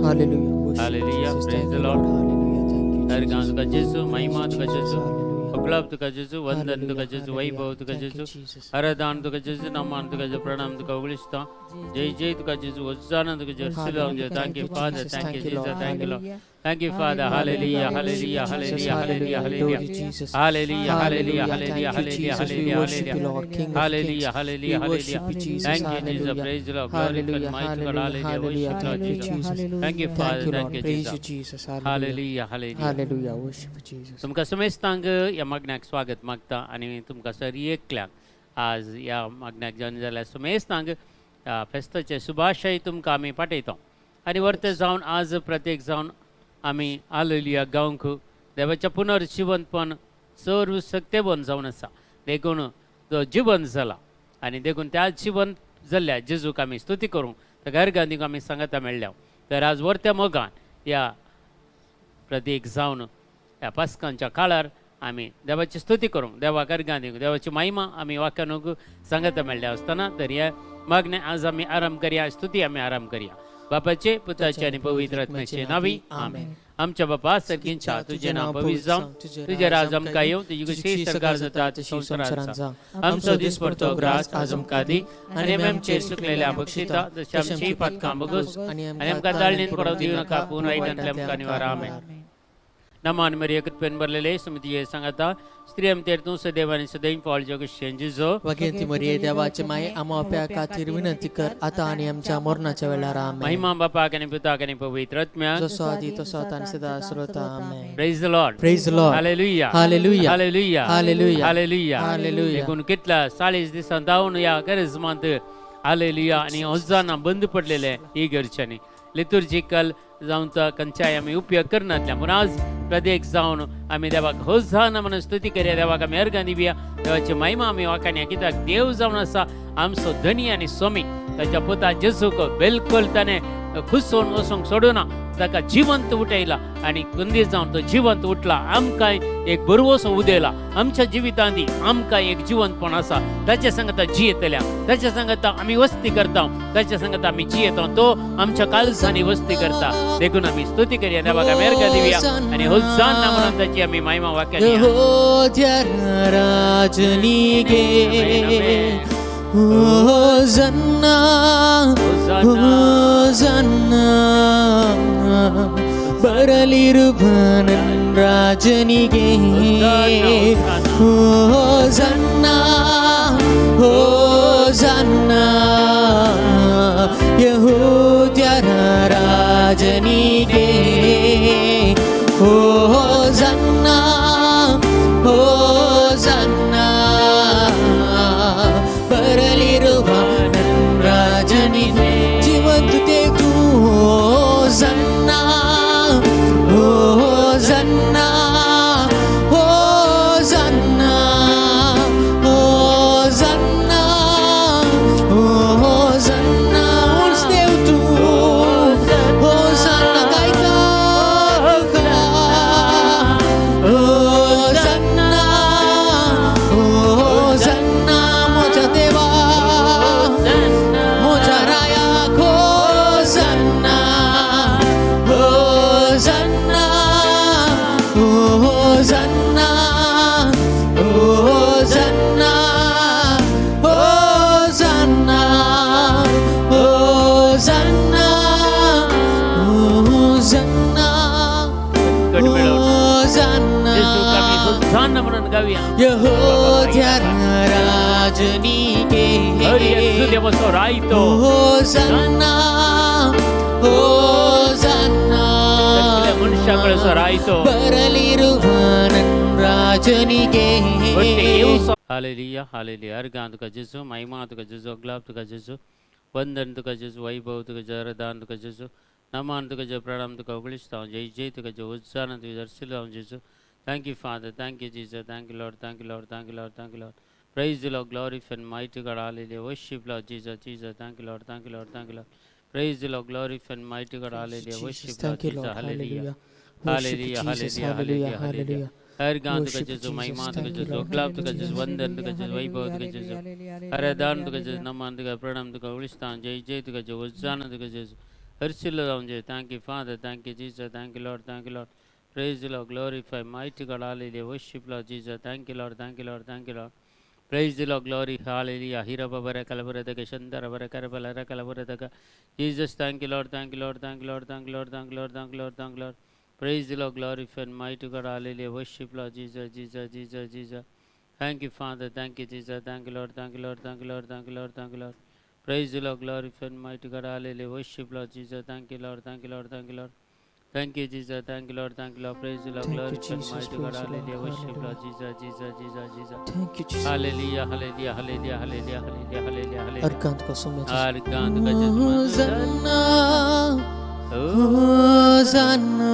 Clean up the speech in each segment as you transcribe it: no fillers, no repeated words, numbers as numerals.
Hallelujah. Hallelujah. Jesus. Praise Thank the you, Lord. Hallelujah. Thank you, Har Jesus. तुका जेजू, महिमा तुका Jesus. जेजू, Hallelujah. अगलाब तुका जेजू, वंदन तुका Hallelujah. जेजू, Hallelujah. वैभव तुका Thank you, जेजू, Jesus. आराधन तुका जेजू, नमन तुका जेजू, प्रणाम तुका उगळिसता, जय जय तुका जेजू, होजाना तुका जेजू, Hallelujah. Thank Thank you you, Father, Jesus. Thank you Thank you, Jesus, Lord. Thank you Lord, Hallelujah. Thank you Father. Hallelujah. Hallelujah, hallelujah, Jesus. Hallelujah, hallelujah, Hallelujah. Hallelujah, Adore you, Jesus. Hallelujah, hallelujah, Hallelujah. Hallelujah, Thank you, hallelujah, Jesus. We hallelujah, worship you, hallelujah, Lord, King of kings. Hallelujah, We hallelujah, worship hallelujah. you, Jesus. Thank you, Jesus. Hallelujah. Praise the Lord. Glory to Hallelujah. mighty God. Hallelujah. Hallelujah. Hallelujah. Worship Lord Thank you, Jesus. Jesus. Thank you, Thank Father. you, Thank Lord. you, Praise you, Jesus. Jesus. Hallelujah. Hallelujah, hallelujah. Hallelujah. Worship you, Jesus. तुमकां समेस्तांक ह्या मागण्याक स्वागत मागता आनी तुमकां sir एकल्याक आज ह्या मागण्याक join जाल्यार समेस्तांक फेस्ताचे शुभाशय तुमकां आमी पाठयता आनी वर्ते जावन आज प्रत्येक जावन आमी हालेलुया गावंक देवाच्या पुनर्जिवंतपण सर्व सक्तेवन जावन आसा देखून तो जिवन जाला आनी देखून त्या जिवन जाल्ल्या जेजूक आमी स्तुती करूंक त्या घरगांधीक आमी सांगाता मेळ्ळ्या. तर आज वर्त्या मोगान ह्या प्रत्येक जावन ह्या पास्कांच्या काळार आमी देवाची स्तुती करूंक देवाक अर्गां दिवंक देवाची महिमा आमी वाक्यानूक सांगाता मेळ्ळ्या आसतना तर ह्या मागणें आज आमी आराम करया, स्तुती आमी आराम करया. बापाचे, पुताचे आनी पवित्र आत्म्याचे नावी आमेन. आमच्या बापा सर्गींच्या तुजें नांव पवित्र जावं, तुजें राज आमकां येवं, तुजी खुशी सरकार जाता तशी संवसारांत जावं. आमचो दिसपडतो ग्रास आज आमकां दी आनी आमी आमचेर सुकलेल्या बक्षिता जशी आमची पातकां बगस आनी आमकां दाळणेन पडोवंक दिवं नाका, पूण वायटांतल्या आमकां निवार. आमेन. नमान मरिया कृपेन भरलेले समितीये सांगता, स्त्री आमतेर तूं सदैव आनी सदैव फळ जगशें जिजो. वगेंती मरिये देवाचे माये, आमोप्या खातीर विनंती कर आता आनी आमच्या मरणाच्या वेळार. आमेन. महिमा बापाक आनी पुताक आनी पवित्र आत्म्याक, जसो आदी तसो आतां आनी सदां सर्वता. आमेन. Praise the Lord. Praise the Lord. Hallelujah. Hallelujah. Hallelujah. Hallelujah. Hallelujah. Hallelujah. देखून कितल्या 40 दिसां जावन ह्या गरजमांत हालेलुया आनी होजाना बंद पडलेले ही गरजांनी लितुर्जिकल जावन तो खंयच्याय आमी उपयोग करनातल्या, पूण आज प्रत्येक जावन आमी देवाक होजाना म्हणून स्तुती करया, देवाक आमी अर्गां दिवया, देवाची महिमा आमी वाखाणया, कित्याक देव जावन आसा आमचो धनी आनी स्वामी. ताच्या पुता जेजूक बिलकुल ताणें खुसोवन वचूंक सोडूना, ताका जिवंत उठयला आनी कुंदी जावन तो जिवंत उठला, आमकां एक बरवसो उदयला. आमच्या जिवितांत आमकां एक जिवंतपण आसा, ताच्या सांगता जियेतल्या, ताच्या सांगता आमी वस्ती करता, ताच्या सांगता आमी जियेता, तो आमच्या काळजांनी वस्ती करता. देखून आमी स्तुती करया, देवाक आमी अर्घ दिवया आनी होजाना म्हणून ताची आमी महिमा वाक्या. राजनिगे होसन्ना, होसन्ना, ಬರಲಿರುವ ನನ್ನ ರಾಜನಿಗೆ. ಹೋಸನ್ನ, ಹೋಸನ್ನ, ಯಹೂದ್ಯರ ರಾಜನಿಗೆ. ಹೋಸನ್ನ, ಹೋಸನ್ನ, ಬರಲಿರುವ ನನ್ನ ರಾಜನಿಗೆ. ಜೀವಂತ ತೇತು. ಹೋಸನ್ನ, ಹೋಸನ್ನ, ಹೋಸನ್ನ, ಹೋಸನ್ನ, ಹೋಸನ್ನ. ಉಳಿಸ್ತೇವ್ತು. ಹೋಸನ್ನ ಗಾಯಕ. ಹೋಸನ್ನ, ಹೋಸನ್ನ, म्हज्या देवा, म्हज्या रायाक. Hosanna, Hosanna, Hosanna, Hosanna, Hosanna, Hosanna, Hosanna. गट मेळोवन होसन्ना. जेजूक आमी होसाना म्हणून गावया. यहोद्या राजनिगे. हर एक जुदेवाचो रायतो. Hosanna, Hosanna. सगळ्या मनशाकडेचो रायतो. ಬರಲಿರುವ ನನ್ನ ರಾಜನಿಗೆ. Hallelujah, hallelujah. अर्घां तुका जेजू, महिमा तुका जेजू, अग्लाब तुका जेजू, वंदन तुका जेजू, वैभव तुका जेजू, आराधन तुका जेजू, नमन तुका जेजू, प्रणाम तुका होगळिस्तांव, जय जय तुका जेजू, होसाना तुका दर्शिलांव जेजू. Thank you, Father. Thank you, Jesus. Thank you, Lord. Thank you, Lord. Thank you, Lord. Thank you, Lord. Praise the Lord, glory and mighty God. Hallelujah. Worship Lord Jesus, Jesus. Thank you, Lord. Thank you, Lord. Thank you, Lord. Praise the Lord, glory and mighty God. Hallelujah. Jesus, Worship Lord thank you, Jesus. Lord. Hallelujah. Hallelujah. Worship Hallelujah. Jesus. Hallelujah. Hallelujah. Hallelujah. Hallelujah. अर्घां तुका Worship जेजू, Jesus. महिमा तुका Thank you, जेजू, Lord. अग्लाब तुका जेजू, वंदन तुका जेजू, वैभव तुका जेजू, आराधन तुका जेजू, नमन तुका, प्रणाम तुका होगळिस्तांव, जय जय तुका जेजू, होसाना तुका जेजू, हर्षिल्लो जावन जेजू. Thank you, Father. Thank you, Jesus. Thank you, Lord. Thank you, Lord. Praise the Lord, glorify mighty God. Hallelujah. Worship Lord Jesus. Thank you, Lord. Thank you, Lord. Thank you, Lord. Praise the Lord, glory, hallelujah. Hirababara kalaburadaka shandarabara karabalara kalaburadaka. Jesus, thank you, Lord. Thank you, Lord. Thank you, Lord. Thank you, Lord. Thank you, Lord. Thank you, Lord. Thank you, Lord. Praise the Lord, glorify and mighty God. Hallelujah. Worship Lord Jesus, Jesus, Jesus, Jesus. Thank you, Father. Thank you, Jesus. Thank you, Lord. Thank you, Lord. Thank you, Lord. Thank you, Lord. Thank you, Lord. Praise the Lord, glorify and mighty God. Hallelujah. Worship Lord Jesus. Thank you, Lord. Thank you, Lord. Thank you, Lord. Thank you, Jesus. Thank you, Lord. Thank you, Lord. Praise the Lord, Thank you, glorify and Jesus. mighty God. Praise the Lord. Hallelujah. Worship Lord Hallelujah. Jesus, Jesus, Jesus, Jesus. Thank you, Jesus. Hallelujah, hallelujah, hallelujah, hallelujah, hallelujah, hallelujah, hallelujah. अर्घां तुका सोम्या. अर्घां तुका जेजू. Hosanna, Hosanna,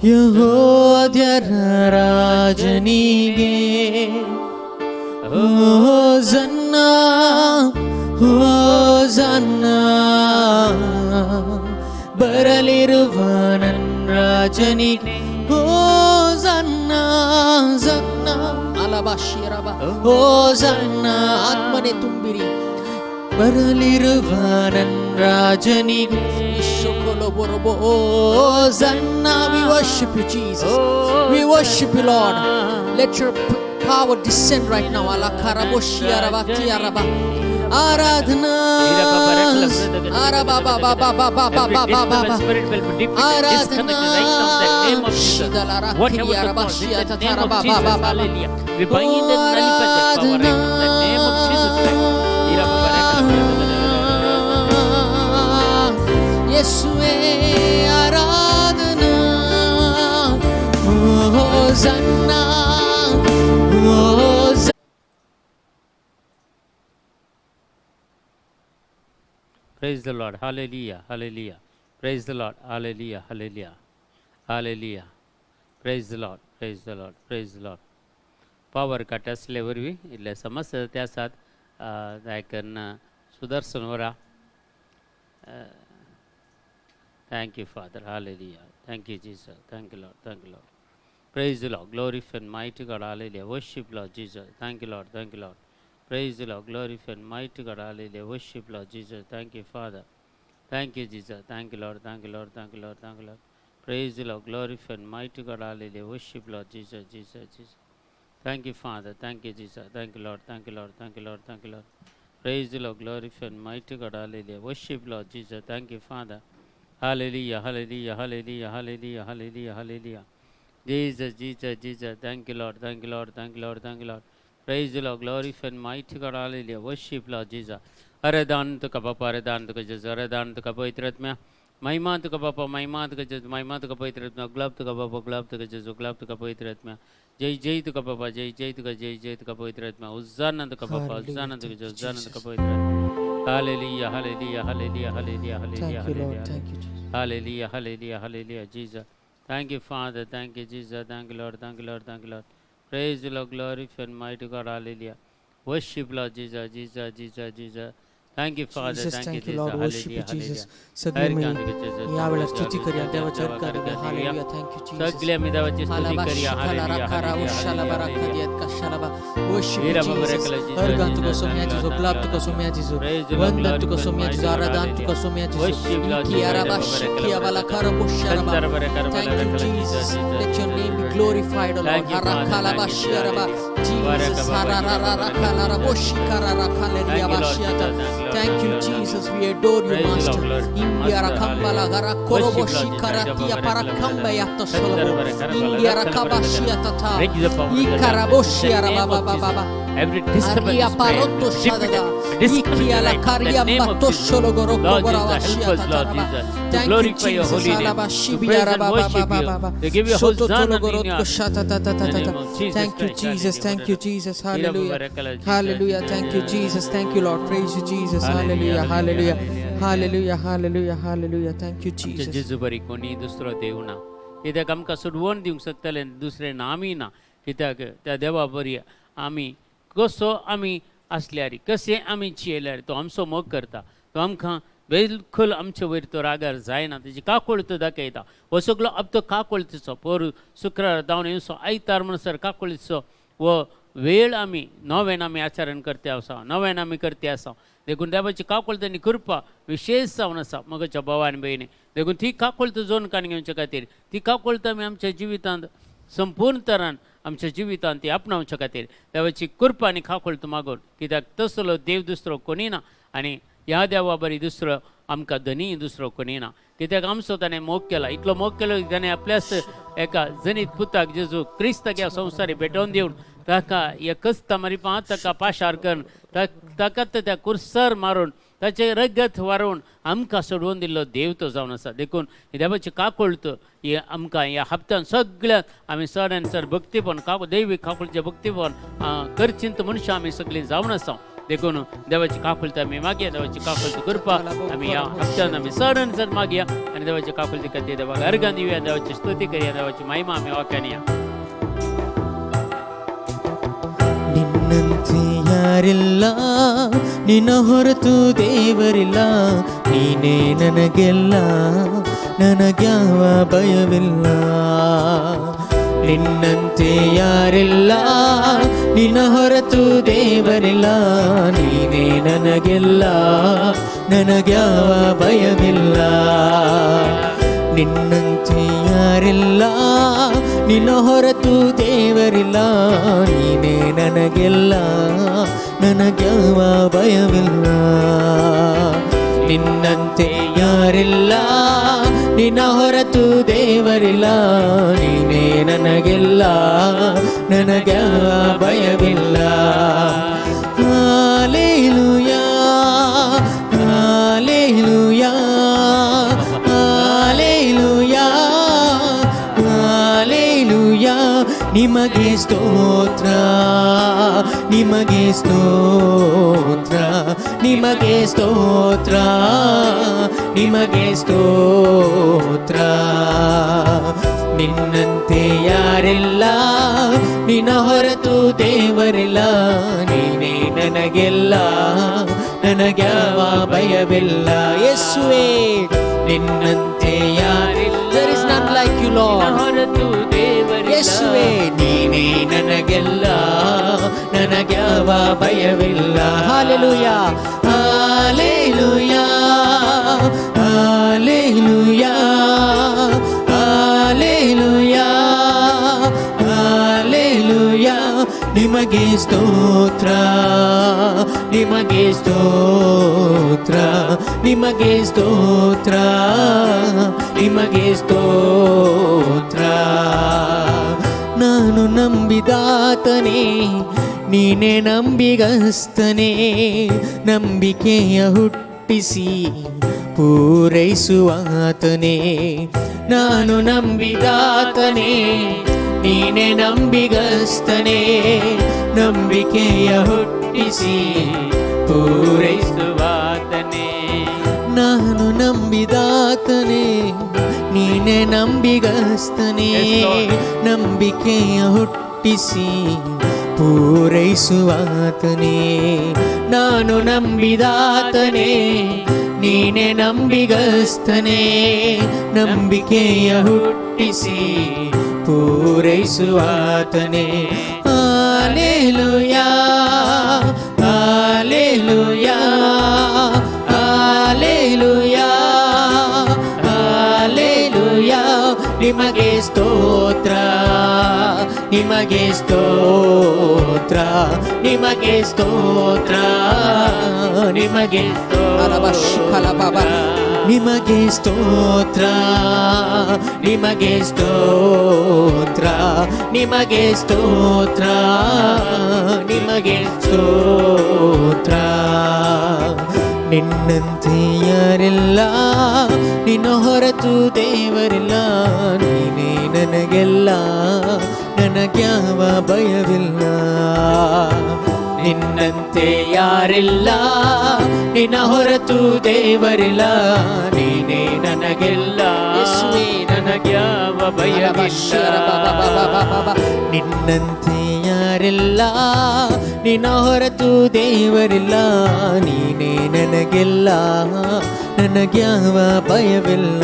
ಯಹೋದ್ಯರ ರಾಜನಿಗೆ. ಹೋಸನ್ನ, ಹೋಸನ್ನ, ಬರಲಿರುವ ನನ್ನ ರಾಜನಿಗೆ. ಹೋಸನ್ನ, ಸನ್ನ ಅಲಬಾ ಶಿರಬ. ಹೋಸನ್ನ. ಆತ್ಮನೆ ತುಂಬಿರಿ. ಬರಲಿರುವ ನನ್ನ ರಾಜನಿಗೆ. Hosanna, we worship you, Jesus. We worship you, Lord. Let your power descend right now. Ala karaboshia rabatia raba. Aradhana. Araba ba ba ba ba ba ba ba ba ba ba. Spirit will be defeated, disconnected right now in the name of Jesus. Whatever the cause, in the name of Jesus, hallelujah. We bind and nullify that power right now in the name of Jesus Christ. ಯೇಸುವೇ ಆರಾಧನಾ. ಹೋಸನ್ನ, ಹೋಸ. Praise the Lord. Hallelujah. Hallelujah. Praise the Lord. Hallelujah. Hallelujah. Hallelujah. Praise the Lord. Praise the Lord. Praise the Lord. Power cut असले वरवीं इल्ले समस्या ते आसात, काय सुदर्शन वरा. Thank you, Father. Hallelujah. Thank you, Jesus. Thank you, Lord. Thank you, Lord. Praise the Lord. Glory and mighty God. Hallelujah. Worship Lord Jesus. Thank you, Lord. Thank you, Lord. Praise the Lord. Glory and mighty God. Hallelujah. Worship Lord Jesus. Thank you, Father. Thank you, Jesus. Thank you, Lord. Thank you, Lord. Thank you, Lord. Thank you, Lord. Praise the Lord. Glory and mighty God. Hallelujah. Worship Lord Jesus. Jesus. Jesus. Thank you, Father. Thank you, Jesus. Thank you, Lord. Thank you, Lord. Thank you, Lord. Thank you, Lord. Praise the Lord. Glory and mighty God. Hallelujah. Worship Lord Jesus. Thank you, Father. Hallelujah, hallelujah, hallelujah, hallelujah, hallelujah, hallelujah. Jesus, Jesus, Jesus. Thank you, Lord. Thank you, Lord. Thank you, Lord. Thank you, Lord. Praise the Lord. Glorify and mighty God. Hallelujah. Worship, Lord Jesus. आराधन तुका बापा, आराधन तुका जेजू, आराधन तुका पवित्र आत्म्या, महिमा तुका बापा, महिमा तुका जेजू, महिमा तुका पवित्र आत्म्या, गुलाब तुका बापा, गुलाब तुका जेजू, गुलाब तुका पवित्र आत्म्या, जय जय तुका बापा, जय जय तुका, जय जय तुका पवित्र आत्म्या, होजाना तुका बापा, Hallelujah. होजाना तुका Thank you, जेजू, होजाना तुका Jesus. पवित्र आत्म्या. Hallelujah, hallelujah, hallelujah, hallelujah, hallelujah, Thank you, Lord. Hallelujah. Thank you, Jesus. Hallelujah, hallelujah, hallelujah, Jesus. Thank you, Father. Thank you, Jesus. Thank you, Lord. Thank you, Lord. Thank you, Lord. Praise the Lord, glory and mighty God. Hallelujah. Worship, Lord Jesus, Jesus, Jesus, Jesus. Thank you, Father. Jesus, Thank you, thank you, Jesus. Lord. Worship you, Hallelujah, Jesus. hallelujah. सगळे मिळून या वेळेला स्तुती करूया, देवाच्या देवाच्या अर्घ hallelujah. Thank you Jesus. सगळे आम्ही देवाची स्तुती करूया. Hallelujah, hallelujah, hallelujah. Worship you, Veera Baba Jesus. Rekala Jesus, अर्घ तुका Jesus, सोम्या thank you, जेजू, Lord, गुलाब thank you, तुका Lord. सोम्या जेजू, Praise the Lord, वंदन glory तुका and सोम्या mighty जेजू, God. आराधन Hallelujah. तुका सोम्या जेजू. Worship, Lord Jesus. इकियारा Baba शिकिया Rekala वाला Rekala. करो Chandra Bara Karabala Thank you, Rekala Jesus. Jesus, Jesus, Let your Jesus, name be Jesus. glorified, O Lord. Thank you, Father. Harakalaba Thank you, shiaraba. Hallelujah. Jesus. Thank you, Lord Jesus. Thank Thank you, you, Lord. Jesus. We adore you, Praise the Lord, Master. Lord. Indiara Master, kambala hallelujah. gara Worship, korobo Lord Jesus. shikaratia parakamba yatta Chandra sholobo. Bara Karabala Indiara Rekala kabashia tata. Break the power of the darkness Ikaraboshia in the name raba of ba ba Jesus. ba. Every disturbance Aria is prayer, parotto defeated, shadada. disconnected Ikiala right now in the karia name of Jesus. batoshologoroko Lord Jesus, help us, Lord borabashia Jesus, to Thank you, glorify your Jesus. holy name, Alaba to praise shibiara and ba ba ba worship ba you, ba ba. to give you Soto Hosanna in tologorotko your shata ta ta in ta the ta name ta. of Jesus Thank you, Christ. Jesus. Hallelujah. Thank you, Jesus. Hira Hallelujah. Baba Rekala Jesus, Hallelujah. Thank you, Jesus. Thank you, Lord. Praise you, Jesus. Hallelujah, Hallelujah. hallelujah, Hallelujah. hallelujah. Hallelujah. Hallelujah. Hallelujah. Thank you, आमच्या Jesus. जेजू बरी कोणी दुसरो देव ना, कित्याक आमकां सोडवण दिवंक शकतले दुसरें नामी ना, कित्याक त्या देवा बरी आमी कसो आमी आसल्यार, कशें आमी चियल्यार तो आमचो मोग करता. तो आमकां बिलकुल आमचे वयर तो रागार जायना, तेजी काकूळ तो दाखयता. हो सगलो अब तो काकूळतीचो पोरू शुक्रार जावन येवचो आयतार म्हणसर काकूळतीचो हो वेळ आमी नव्यान आमी आचरण करते आसा, नव्यान आमी करते आसा. देखून देवाची काकूळत आनी कृपा विशेश जावन आसा मगच्या भाव आनी भयणी. देखून ती काकूळत जोन काण घेवचे खातीर, ती काकूळत आमी आमच्या जिवितांत संपूर्ण तरान आमच्या जिवितांत ती आपणावच्या खातीर देवाची कृपा आनी काकूळत मागून, कित्याक तसलो देव दुसरो कोणी ना आनी ह्या देवा बरी दुसरो आमकां धनी दुसरो कोणी ना, कित्याक आमचो ताणें मोग केला, इतलो मोग केलो की ताणें आपल्याच एका जनीत पुताक जेजू क्रिस्ताक ह्या संवसारी भेटोवन दिवन ताका एकच तमारी ताका पाशार करून ताका त्या कुर्सर मारून ताचें रगत वारोवन आमकां सोडोवन दिल्लो देव तो जावन आसा. देखून देवाची काकूळत ही आमकां ह्या हप्त्यान सगळ्यात आमी सर आनी सर भक्तीपण काकू देवी काकूळचें भक्तीपण करचिंत मनशां आमी सगळीं जावन आसा. देखून देवाची काकूळत आमी मागया, देवाची काकूळत कृपा आमी ह्या हप्त्यान आमी सर आनी सर मागया आनी देवाची काकूळती खातीर देवाक अर्घां दिवया, देवाची स्तुती करया, देवाची महिमा आमी वाक्यान. ನಿನ್ನಂತೆ ಯಾರಿಲ್ಲ, ನಿನ್ನ ಹೊರತು ದೇವರಿಲ್ಲ, ನೀನೇ ನನಗೆಲ್ಲ, ನನಗ್ಯಾವ ಭಯವಿಲ್ಲ. ನಿನ್ನಂತೆ ಯಾರಿಲ್ಲ, ನಿನ್ನ ಹೊರತು ದೇವರಿಲ್ಲ, ನೀನೇ ನನಗೆಲ್ಲ, ನನಗ್ಯಾವ ಭಯವಿಲ್ಲ. ನಿನ್ನಂತೆ ಯಾರಿಲ್ಲ, ನಿನ್ನ ಹೊರತು ದೇವರಿಲ್ಲ, ನೀನೇ ನನಗೆಲ್ಲ, ನನಗ್ಯಾವ ಭಯವಿಲ್ಲ. ನಿನ್ನಂತೆ ಯಾರಿಲ್ಲ, ನಿನ್ನ ಹೊರತು ದೇವರಿಲ್ಲ, ನೀನೇ ನನಗೆಲ್ಲ, ನನಗ್ಯಾವ ಭಯವಿಲ್ಲ. Hallelujah, hallelujah, hallelujah, hallelujah. ನಿಮಗೆ ಸ್ತೋತ್ರ, ನಿಮಗೆ ಸ್ತೋತ್ರ, ನಿಮಗೆ ಸ್ತೋತ್ರ, ನಿಮಗೆ ಸ್ತೋತ್ರ. ನಿನ್ನಂತೆ ಯಾರಿಲ್ಲ, ನಿನ್ನ ಹೊರತು ದೇವರಿಲ್ಲ, ನೀನೇ ನನಗೆಲ್ಲ, ನನಗ್ಯಾವ ಭಯವಿಲ್ಲ. ಯೇಸುವೇ, ನಿನ್ನಂತೆ ಯಾರಿಲ್ಲ. There is none like you, Lord. ಹೊರತು ದೇವರಿಲ್ಲ. ಯೇಸುವೇ, ನೀನೇ ನನಗೆಲ್ಲ, ನನಗ್ಯಾವ ಭಯವಿಲ್ಲ. Hallelujah. Hallelujah, hallelujah, hallelujah, hallelujah. ನಿಮಗೆ ಸ್ತೋತ್ರ, ನಿಮಗೆ ಸ್ತೋತ್ರ, ನಿಮಗೆ ಸ್ತೋತ್ರ, ನಿಮಗೆ ಸ್ತೋತ್ರ. ನಾನು ನಂಬಿದಾತನೇ, ನೀನೇ ನಂಬಿಗಸ್ತನೇ, ನಂಬಿಕೆಯ ಹುಟ್ಟಿಸಿ ಪೂರೈಸುವಾತನೇ. ನಾನು ನಂಬಿದಾತನೇ, ನೀನೇ ನಂಬಿಗಸ್ತನೇ, ನಂಬಿಕೆಯ ಹುಟ್ಟಿಸಿ ಪೂರೈಸುವಾತನೇ. ನಾನು ನಂಬಿದಾತನೇ, ನೀನೇ ನಂಬಿಗಸ್ತನೇ, Yes, Lord. ನಂಬಿಕೆಯ ಹುಟ್ಟಿಸಿ ಪೂರೈಸುವಾತನೇ. ನಾನು ನಂಬಿದಾತನೇ, ನೀನೇ ನಂಬಿಗಸ್ತನೇ, ನಂಬಿಕೆಯ ಹುಟ್ಟಿಸಿ ಪೂರೈಸುವಾತನೇ. Hallelujah, hallelujah, hallelujah, hallelujah. ನಿಮಗೆ ಸ್ತೋತ್ರ, ನಿಮಗೆ ಸ್ತೋತ್ರ, ನಿಮಗೆ ಸ್ತೋತ್ರ, ನಿಮಗೆ ಅಲಬಶಿಖಲಬಬ. ನಿಮಗೆ ಸ್ತೋತ್ರ, ನಿಮಗೆ ಸ್ತೋತ್ರ, ನಿಮಗೆ ಸ್ತೋತ್ರ, ನಿಮಗೆ ಸ್ತೋತ್ರ. ನಿನ್ನಂತೆ ಯಾರಿಲ್ಲ, ನಿನ್ನ ಹೊರತು ದೇವರಿಲ್ಲ. ನೀನೇ ನನಗೆಲ್ಲ, ನನಗ್ಯಾವ ಭಯವಿಲ್ಲ. ನಿನ್ನಂತೆ ಯಾರಿಲ್ಲ, ನಿನ್ನ ಹೊರತು ದೇವರಿಲ್ಲ. ನೀನೇ ನನಗೆಲ್ಲ, ಯೇಸುವೇ. ನನಗ್ಯಾವ ಭಯವಿಲ್ಲ. ನಿನ್ನಂತೆ ಯಾರಿಲ್ಲ, ನಿನ್ನ ಹೊರತು ದೇವರಿಲ್ಲ. ನೀನೇ ನನಗೆಲ್ಲ, ನನಗ್ಯಾವ ಭಯವಿಲ್ಲ.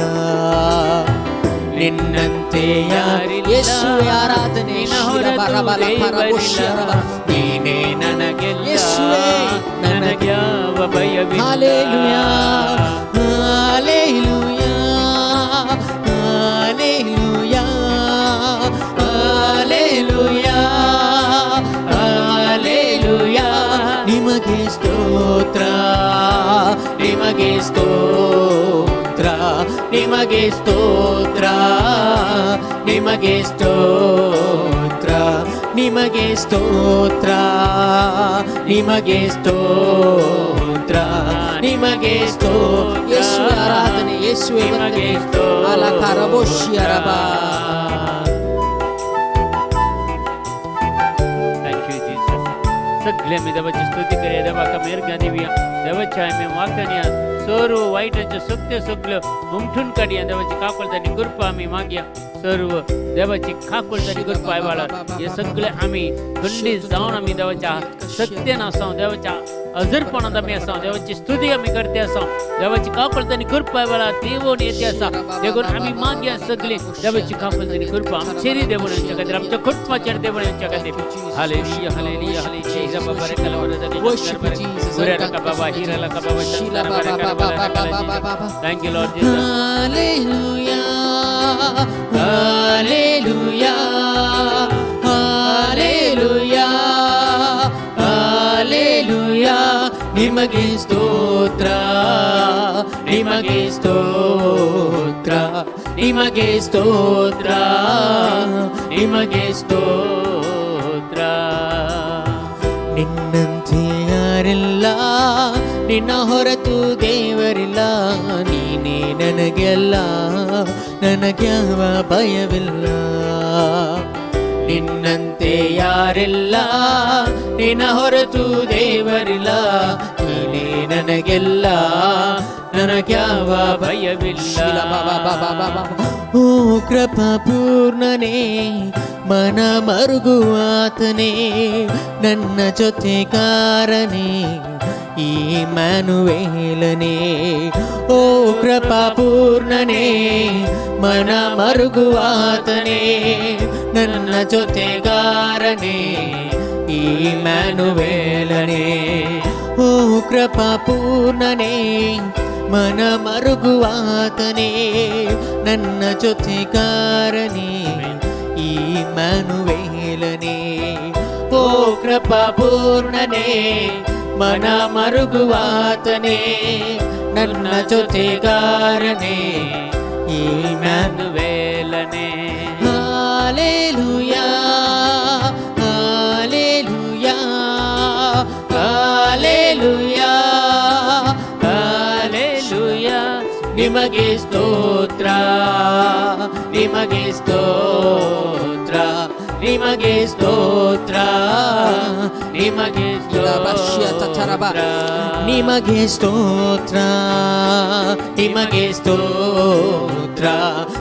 ನಿನ್ನಂತೆ ಯಾರಿಲ್ಲ, ಯೇಸುವೇ ಆರಾಧನೆ. ನಿನ್ನ ಹೊರತು ದೇವರಿಲ್ಲ. ನೀನೇ ನನಗೆಲ್ಲ, ಯೇಸುವೇ. ನನಗ್ಯಾವ ಭಯವಿಲ್ಲ. Hallelujah, hallelujah, hallelujah, hallelujah, hallelujah. ನಿಮಗೆ ಸ್ತೋತ್ರ, ನಿಮಗೆ ಸ್ತೋತ್ರ, ನಿಮಗೆ ಸ್ತೋತ್ರ, ನಿಮಗೆ ಸ್ತೋತ್ರ, ನಿಮಗೆ ಸ್ತೋತ್ರ, ನಿಮಗೆ ಸ್ತೋತ್ರ, ನಿಮಗೆ ಸ್ತೋತ್ರ. ಯೇಸುವೇ ಆರಾಧನೆ, ಯೇಸುವೇ ನಿಮಗೆ ವಂದನೆ. ಸ್ತೋತ್ರ. ಅಲಕರಬೋಶಿಯರಬ. Thank you Jesus. सगळे आमी देवाची स्तुती करूया. देवाक मेरगा दिवया. देवाच्या आमी वाकणया सर्व वायटाच्यो सगळ्यो सगळ्यो उमठून काडया. देवाची काकुळट आनी कृपा आमी मागया. सर्व देवाची काकुळट आनी कृपा वेळार हे सगळे आमी खंडीत जावन आमी देवाच्या सत्यान आसा, देवाच्या हजरपणांत आमी आसा, देवाची स्तुती आमी करते आसा. देवाची काकुळट आनी कृपा वेळार देवून येते आसा. देखून आमी मागया सगळी देवाची काकुळट आनी कृपा आमचेरय देवून येवच्या खातीर, आमच्या कुटुंबाचेर देवून येवच्या खातीर. Hallelujah, hallelujah, hallelujah. Worship you, Jesus. Thank you, Lord Jesus. Hallelujah, hallelujah, hallelujah, hallelujah. ನಿಮಗೆ ಸ್ತೋತ್ರ, ನಿಮಗೆ ಸ್ತೋತ್ರ, ನಿಮಗೆ ಸ್ತೋತ್ರ, ನಿಮಗೆ ಸ್ತೋತ್ರ. ನಿನ್ನಂತೆ ಯಾರಿಲ್ಲ, ನಿನ್ನ ಹೊರತು ದೇವರಿಲ್ಲ. ನೀನೇ ನನಗೆಲ್ಲ, ನನಗ್ಯಾವ ಭಯವಿಲ್ಲ. ನಿನ್ನಂತೆ ಯಾರಿಲ್ಲ, ನಿನ್ನ ಹೊರತು ದೇವರಿಲ್ಲ. ನೀನೇ ನನಗೆಲ್ಲ, ನನಗ್ಯಾವ ಭಯವಿಲ್ಲ. ಓ ಕೃಪಾ ಪೂರ್ಣನೇ, ಮನ ಮರುಗುವಾತನೇ, ನನ್ನ ಜೊತೆಗಾರನೇ, ಇಮ್ಮಾನುವೇಲನೇ. ಓ ಕೃಪಾ ಪೂರ್ಣನೇ, ಮನ ಮರುಗುವಾತನೇ, ನನ್ನ ಜೊತೆಗಾರನೇ, ಇಮ್ಮಾನುವೇಲನೇ. ಓ ಕೃಪಾ ಪೂರ್ಣನೇ, ಮನ ಮರುಗುವಾತನೇ, ನನ್ನ ಜೊತೆಗಾರನೇ, ಇಮ್ಮಾನುವೇಲನೇ. ಓ ಕೃಪಾ ಪೂರ್ಣನೇ, ಮನ ಮರುಗುವಾತನೇ, ನನ್ನ ಜೊತೆಗಾರನೇ ಇಮ್ಯಾನುವೇಲನೇ. Hallelujah, hallelujah, hallelujah, hallelujah. ನಿಮಗೆ ಸ್ತೋತ್ರ, ನಿಮಗೆ ಸ್ತೋತ್ರ, ನಿಮಗೆ ಸ್ತೋತ್ರ, ನಿಮಗೆ ಸ್ತೋತ್ರ, ನಿಮಗೆ ಸ್ತೋತ್ರ, ನಿಮಗೆ ಸ್ತೋತ್ರ,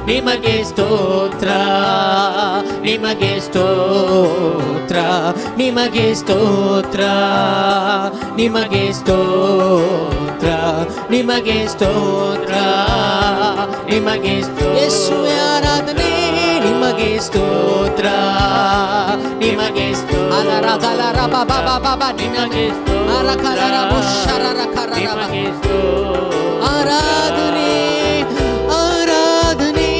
ನಿಮಗೆ ಸ್ತೋತ್ರ, ನಿಮಗೆ ಸ್ತೋತ್ರ, ನಿಮಗೆ ಸ್ತೋತ್ರ, ನಿಮಗೆ ಸ್ತೋತ್ರ, ನಿಮಗೆ ಸ್ತೋತ್ರ, ನಿಮಗೆ ಯೇಸುವೇ ಆರಾಧನೆ. ನಿಮಗೆ ಸ್ತೋತ್ರ, ನಿಮಗೆ ಅಲರ ಗಲರ ಬಾ ಬಾ ಬಾ ಬಾ ನಿಮಗೆ ಅರಕಲರ ಬುಷರರ ಕರರ. ನಿಮಗೆ ಸ್ತೋತ್ರ. ಆರಾಧನೆ, ಆರಾಧನೆ,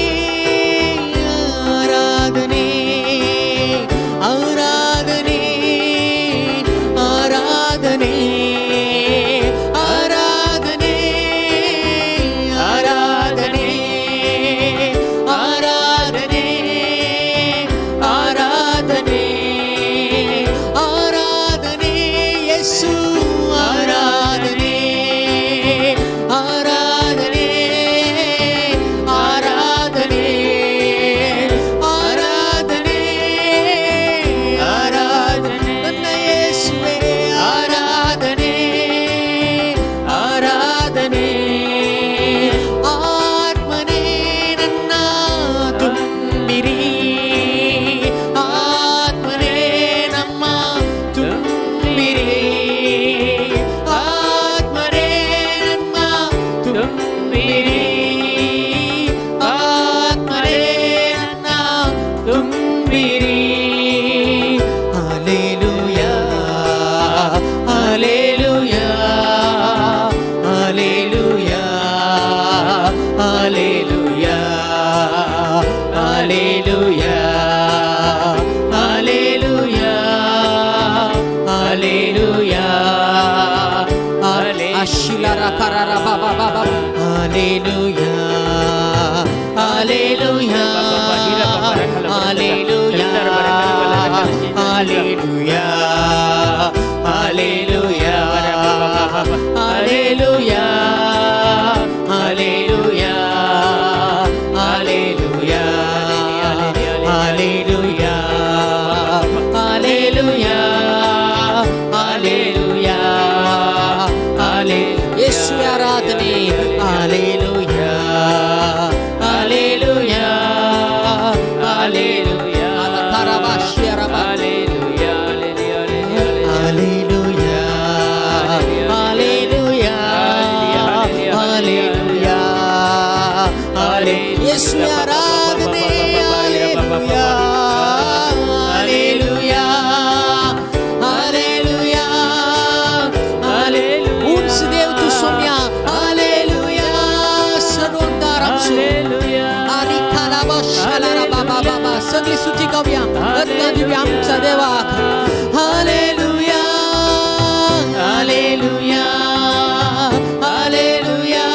ಆರಾಧನೆ, ಆರಾಧನೆ, ಆರಾಧನೆ, ಆರಾಧನೆ, ಆರಾಧನೆ, ಆರಾಧನೆ, ಆರಾಧನೆ, ಆರಾಧನೆ, ಯೇಸು ಆರಾಧನೆ, ಆರಾಧನೆ, ಆರಾಧನೆ, ಆರಾಧನೆ, ಆರಾಧನೆ, ನನ್ನ ಯೇಸುವೆ ಆರಾಧನೆ, ಆರಾಧನೆ, ಆತ್ಮನೇ ನನ್ನ ತುಂಬಿರಿ, ಆತ್ಮನೇ ನಮ್ಮ ತುಂಬಿರಿ, ಆತ್ಮನೇ ನಮ್ಮ ತುಂಬಿರಿ, ಆತ್ಮನೇ ನನ್ನ ತುಂಬಿರಿ. Hallelujah, hallelujah, hallelujah, hallelujah, hallelujah, hallelujah, hallelujah, ಅಶಿಲರ ಕರರ ಬಾ ಬಾ ಬಾ ಬಾ. Hallelujah, hallelujah, hallelujah, hallelujah, hallelujah, hallelujah, hallelujah, hallelujah, hallelujah, hallelujah, hallelujah, hallelujah. ಯೇಸುವೇ ಆರಾಧನೆ. Hallelujah, hallelujah, hallelujah, ಅಲಕರಬ ಶಿಯರಬ. Hallelujah, hallelujah, hallelujah, hallelujah, hallelujah. ಯೇಸುವೇ ಆರಾಧನೆ. Hallelujah, hallelujah, hallelujah, hallelujah. उंच देव तू सोम्या. हालेलुया. सनोंदारामसो. आरिखालाबा शालारा बाबा बाबा. सगळी स्तुती गाऊया, रत्न दिव्या आमच्या देवाक. Hallelujah, hallelujah, hallelujah,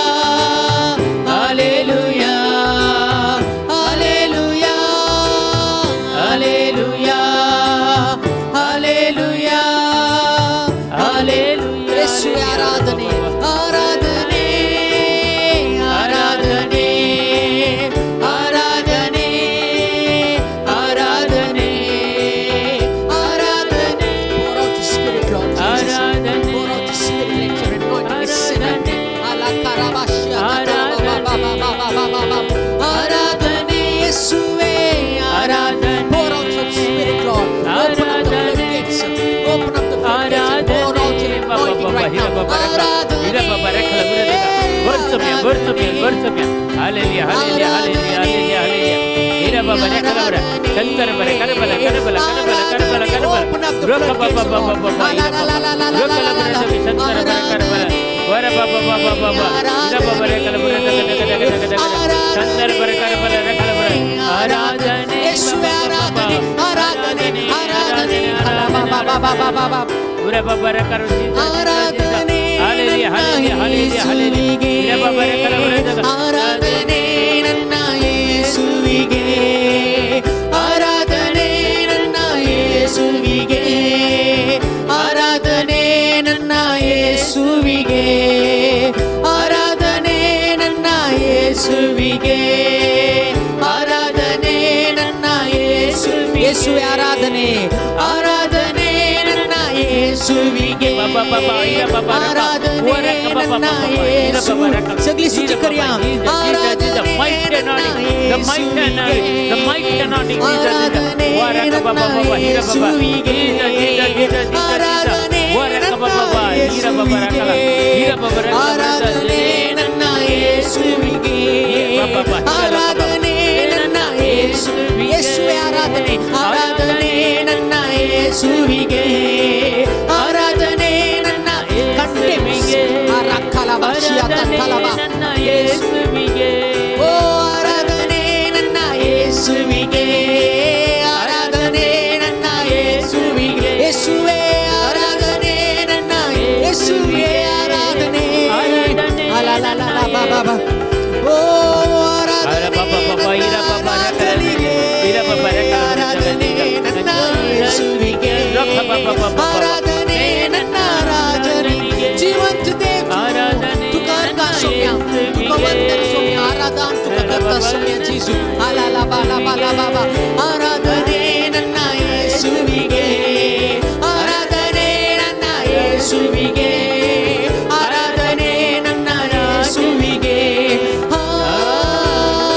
hallelujah, hallelujah, hallelujah, hallelujah, hallelujah. ಯೇಸುವೇ ಆರಾಧನೆ, ಆರಾಧನೆ, ಆರಾಧನೆ, ಆರಾಧನೆ, ಆರಾಧನೆ, ಆರಾಧನೆ. Pour out your spirit, Lord Jesus. ಆರಾಧನೆ. Pour out your spirit, let your anointing descend right now. Alakarabashia katarabababababababa. ಆರಾಧನೆ ಯೇಸುವೇ ಆರಾಧನೆ. Pour out your spirit, Lord. Open up the floodgates. Open up the floodgates and pour out your anointing right now. Hallelujah, hallelujah, hallelujah, hallelujah, hallelujah. Open up the floodgates, Lord. ಆರಾಧನೆ. ಯೇಸುವೇ ಆರಾಧನೆ, ಆರಾಧನೆ, ಆರಾಧನೆ. ಬಾ ಬಾ. ಆರಾಧನೆ ನನ್ನ ಯೇಸುವಿಗೆ, ಆರಾಧನೆ ನನ್ನ ಯೇಸುವಿಗೆ, ಆರಾಧನೆ ನನ್ನ ಯೇಸುವಿಗೆ, ಆರಾಧನೆ ನನ್ನ ಯೇಸುವಿಗೆ, ಆರಾಧನೆ ನನ್ನ ಯೇಸುವಿಗೆ, ಆರಾಧನೆ ನನ್ನ ಯೇಸುವಿಗೆ. ಯೇಸುವೆ ಆರಾಧನೆ, ಆರಾಧನೆ ನನ್ನ ಯೇಸುವಿಗೆ, ಆರಾಧನೆ ನನ್ನ ಯೇಸು. सगळी स्तुती करूया. ಆರಾಧನೆ ನನ್ನ ಯೇಸುವಿಗೆ, ಆರಾಧನೆ ನನ್ನ ಯೇಸುವಿಗೆ, ಆರಾಧನೆ ನನ್ನ ಯೇಸುವಿಗೆ, ಆರಾಧನೆ ನನ್ನ ಯೇಸುವಿಗೆ, ಆರಾಧನೆ ನನ್ನ ಯೇಸು. ಯೇಸುವೆ ಆರಾಧನೆ, ಆರಾಧನೆ ನನ್ನ ಯೇಸುವಿಗೆ, ಆರಾಧನೆ ನನ್ನ ಕಂಟೆಮಿಗೆ ಅರಕಲಬ ಶಿಯತಕಲಬ. ಓ ಆರಾಧನೆ ನನ್ನ ಯೇಸುವಿಗೆ, ಆರಾಧನೆ ನನ್ನ ಯೇಸುವಿಗೆ, ಯೇಸುವೆ ಆರಾಧನೆ ನನ್ನ ಯೇಸುವೆ ಆರಾಧನೆ. ಅಲಲಲಲ ಬಾ ಬಾ ಬಾ. ಓ ಆರಾಧನೆ ನನ್ನ ರಾಜನಿಗೆ, ಆರಾಧನೆ ನನ್ನ ಯೇಸುವಿಗೆ, ಆರಾಧನೆ ನನ್ನ ರಾಜನಿಗೆ. ಜೀವಂತ देव तुका अर्घ सोम्या, तुका वंदन सोम्या, आराधन तुका करता सोम्या जेजू. ಅಲಲ ಬಾ ಲಾ ಬಾ ಲಾ ಬಾ ಬಾ. ಆರಾಧನೆ ನನ್ನ ಯೇಸುವಿಗೆ, ಆರಾಧನೆ ನನ್ನ ಯೇಸುವಿಗೆ, ಆರಾಧನೆ ನನ್ನ ಯೇಸುವಿಗೆ.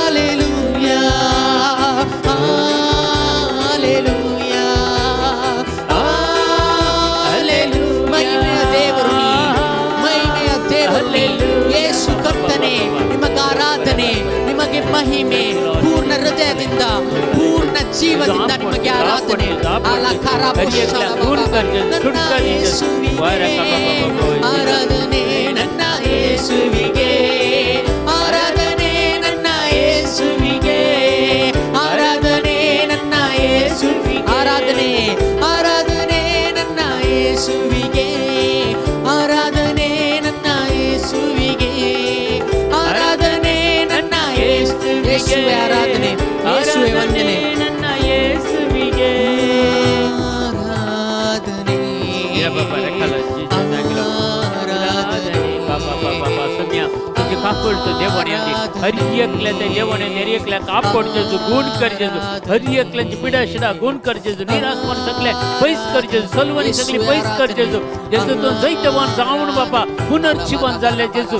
ಹಾಲೆಲೂಯಾ, ಹಾಲೆಲೂಯಾ, ಹಾಲೆಲೂ. ಮಹಿಮೆಯ ದೇವರು ನೀ, ಮಹಿಮೆಯ ದೇವರು ನೀ. ಯೇಸು ಕರ್ತನೆ, ನಿಮಗೆ ಆರಾಧನೆ, ನಿಮಗೆ ಮಹಿಮೆ. ಪೂರ್ಣ ಹೃದಯದಿಂದ, ಪೂರ್ಣ ಜೀವದಿಂದ ನಿಮಗೆ ಆರಾಧನೆ. ನನ್ನ ಯೇಸುವಿಗೆ ಆರಾಧನೆ, ನನ್ನ ಯೇಸುವಿಗೆ ಆರಾಧನೆ, ನನ್ನ ಯೇಸುವಿಗೆ ಆರಾಧನೆ, ನನ್ನ ಯೇಸುವಿಗೆ ಆರಾಧನೆ, ಆರಾಧನೆ ನನ್ನ ಯೇಸುವಿಗೆ, ಆರಾಧನೆ ನನ್ನ ಯೇಸುವಿಗೆ, ಆರಾಧನೆ ನನ್ನ ಯೇಸುವೆ ಆರಾಧನೆ, ಯೇಸುವೆ ವಂದನೆ. ನನ್ನ ಯೇಸುವಿಗೆ. ಆರಾಧನೆ, ಆರಾಧನೆ. सोम्या, तुझी काकूळतो देवाने हर एकल्याच्या देवाने हर एकल्याक आपोड जेजू, गुण कर जेजू. हर एकल्याची पिडा शिडा गुण कर जेजू. निराशपण सगळे पयस कर जेजू. सलवणी सगळी पयस कर जेजू. जेजू, तूं जैतवान जावन बापा पुनर्जीवन जाल्ले जेजू,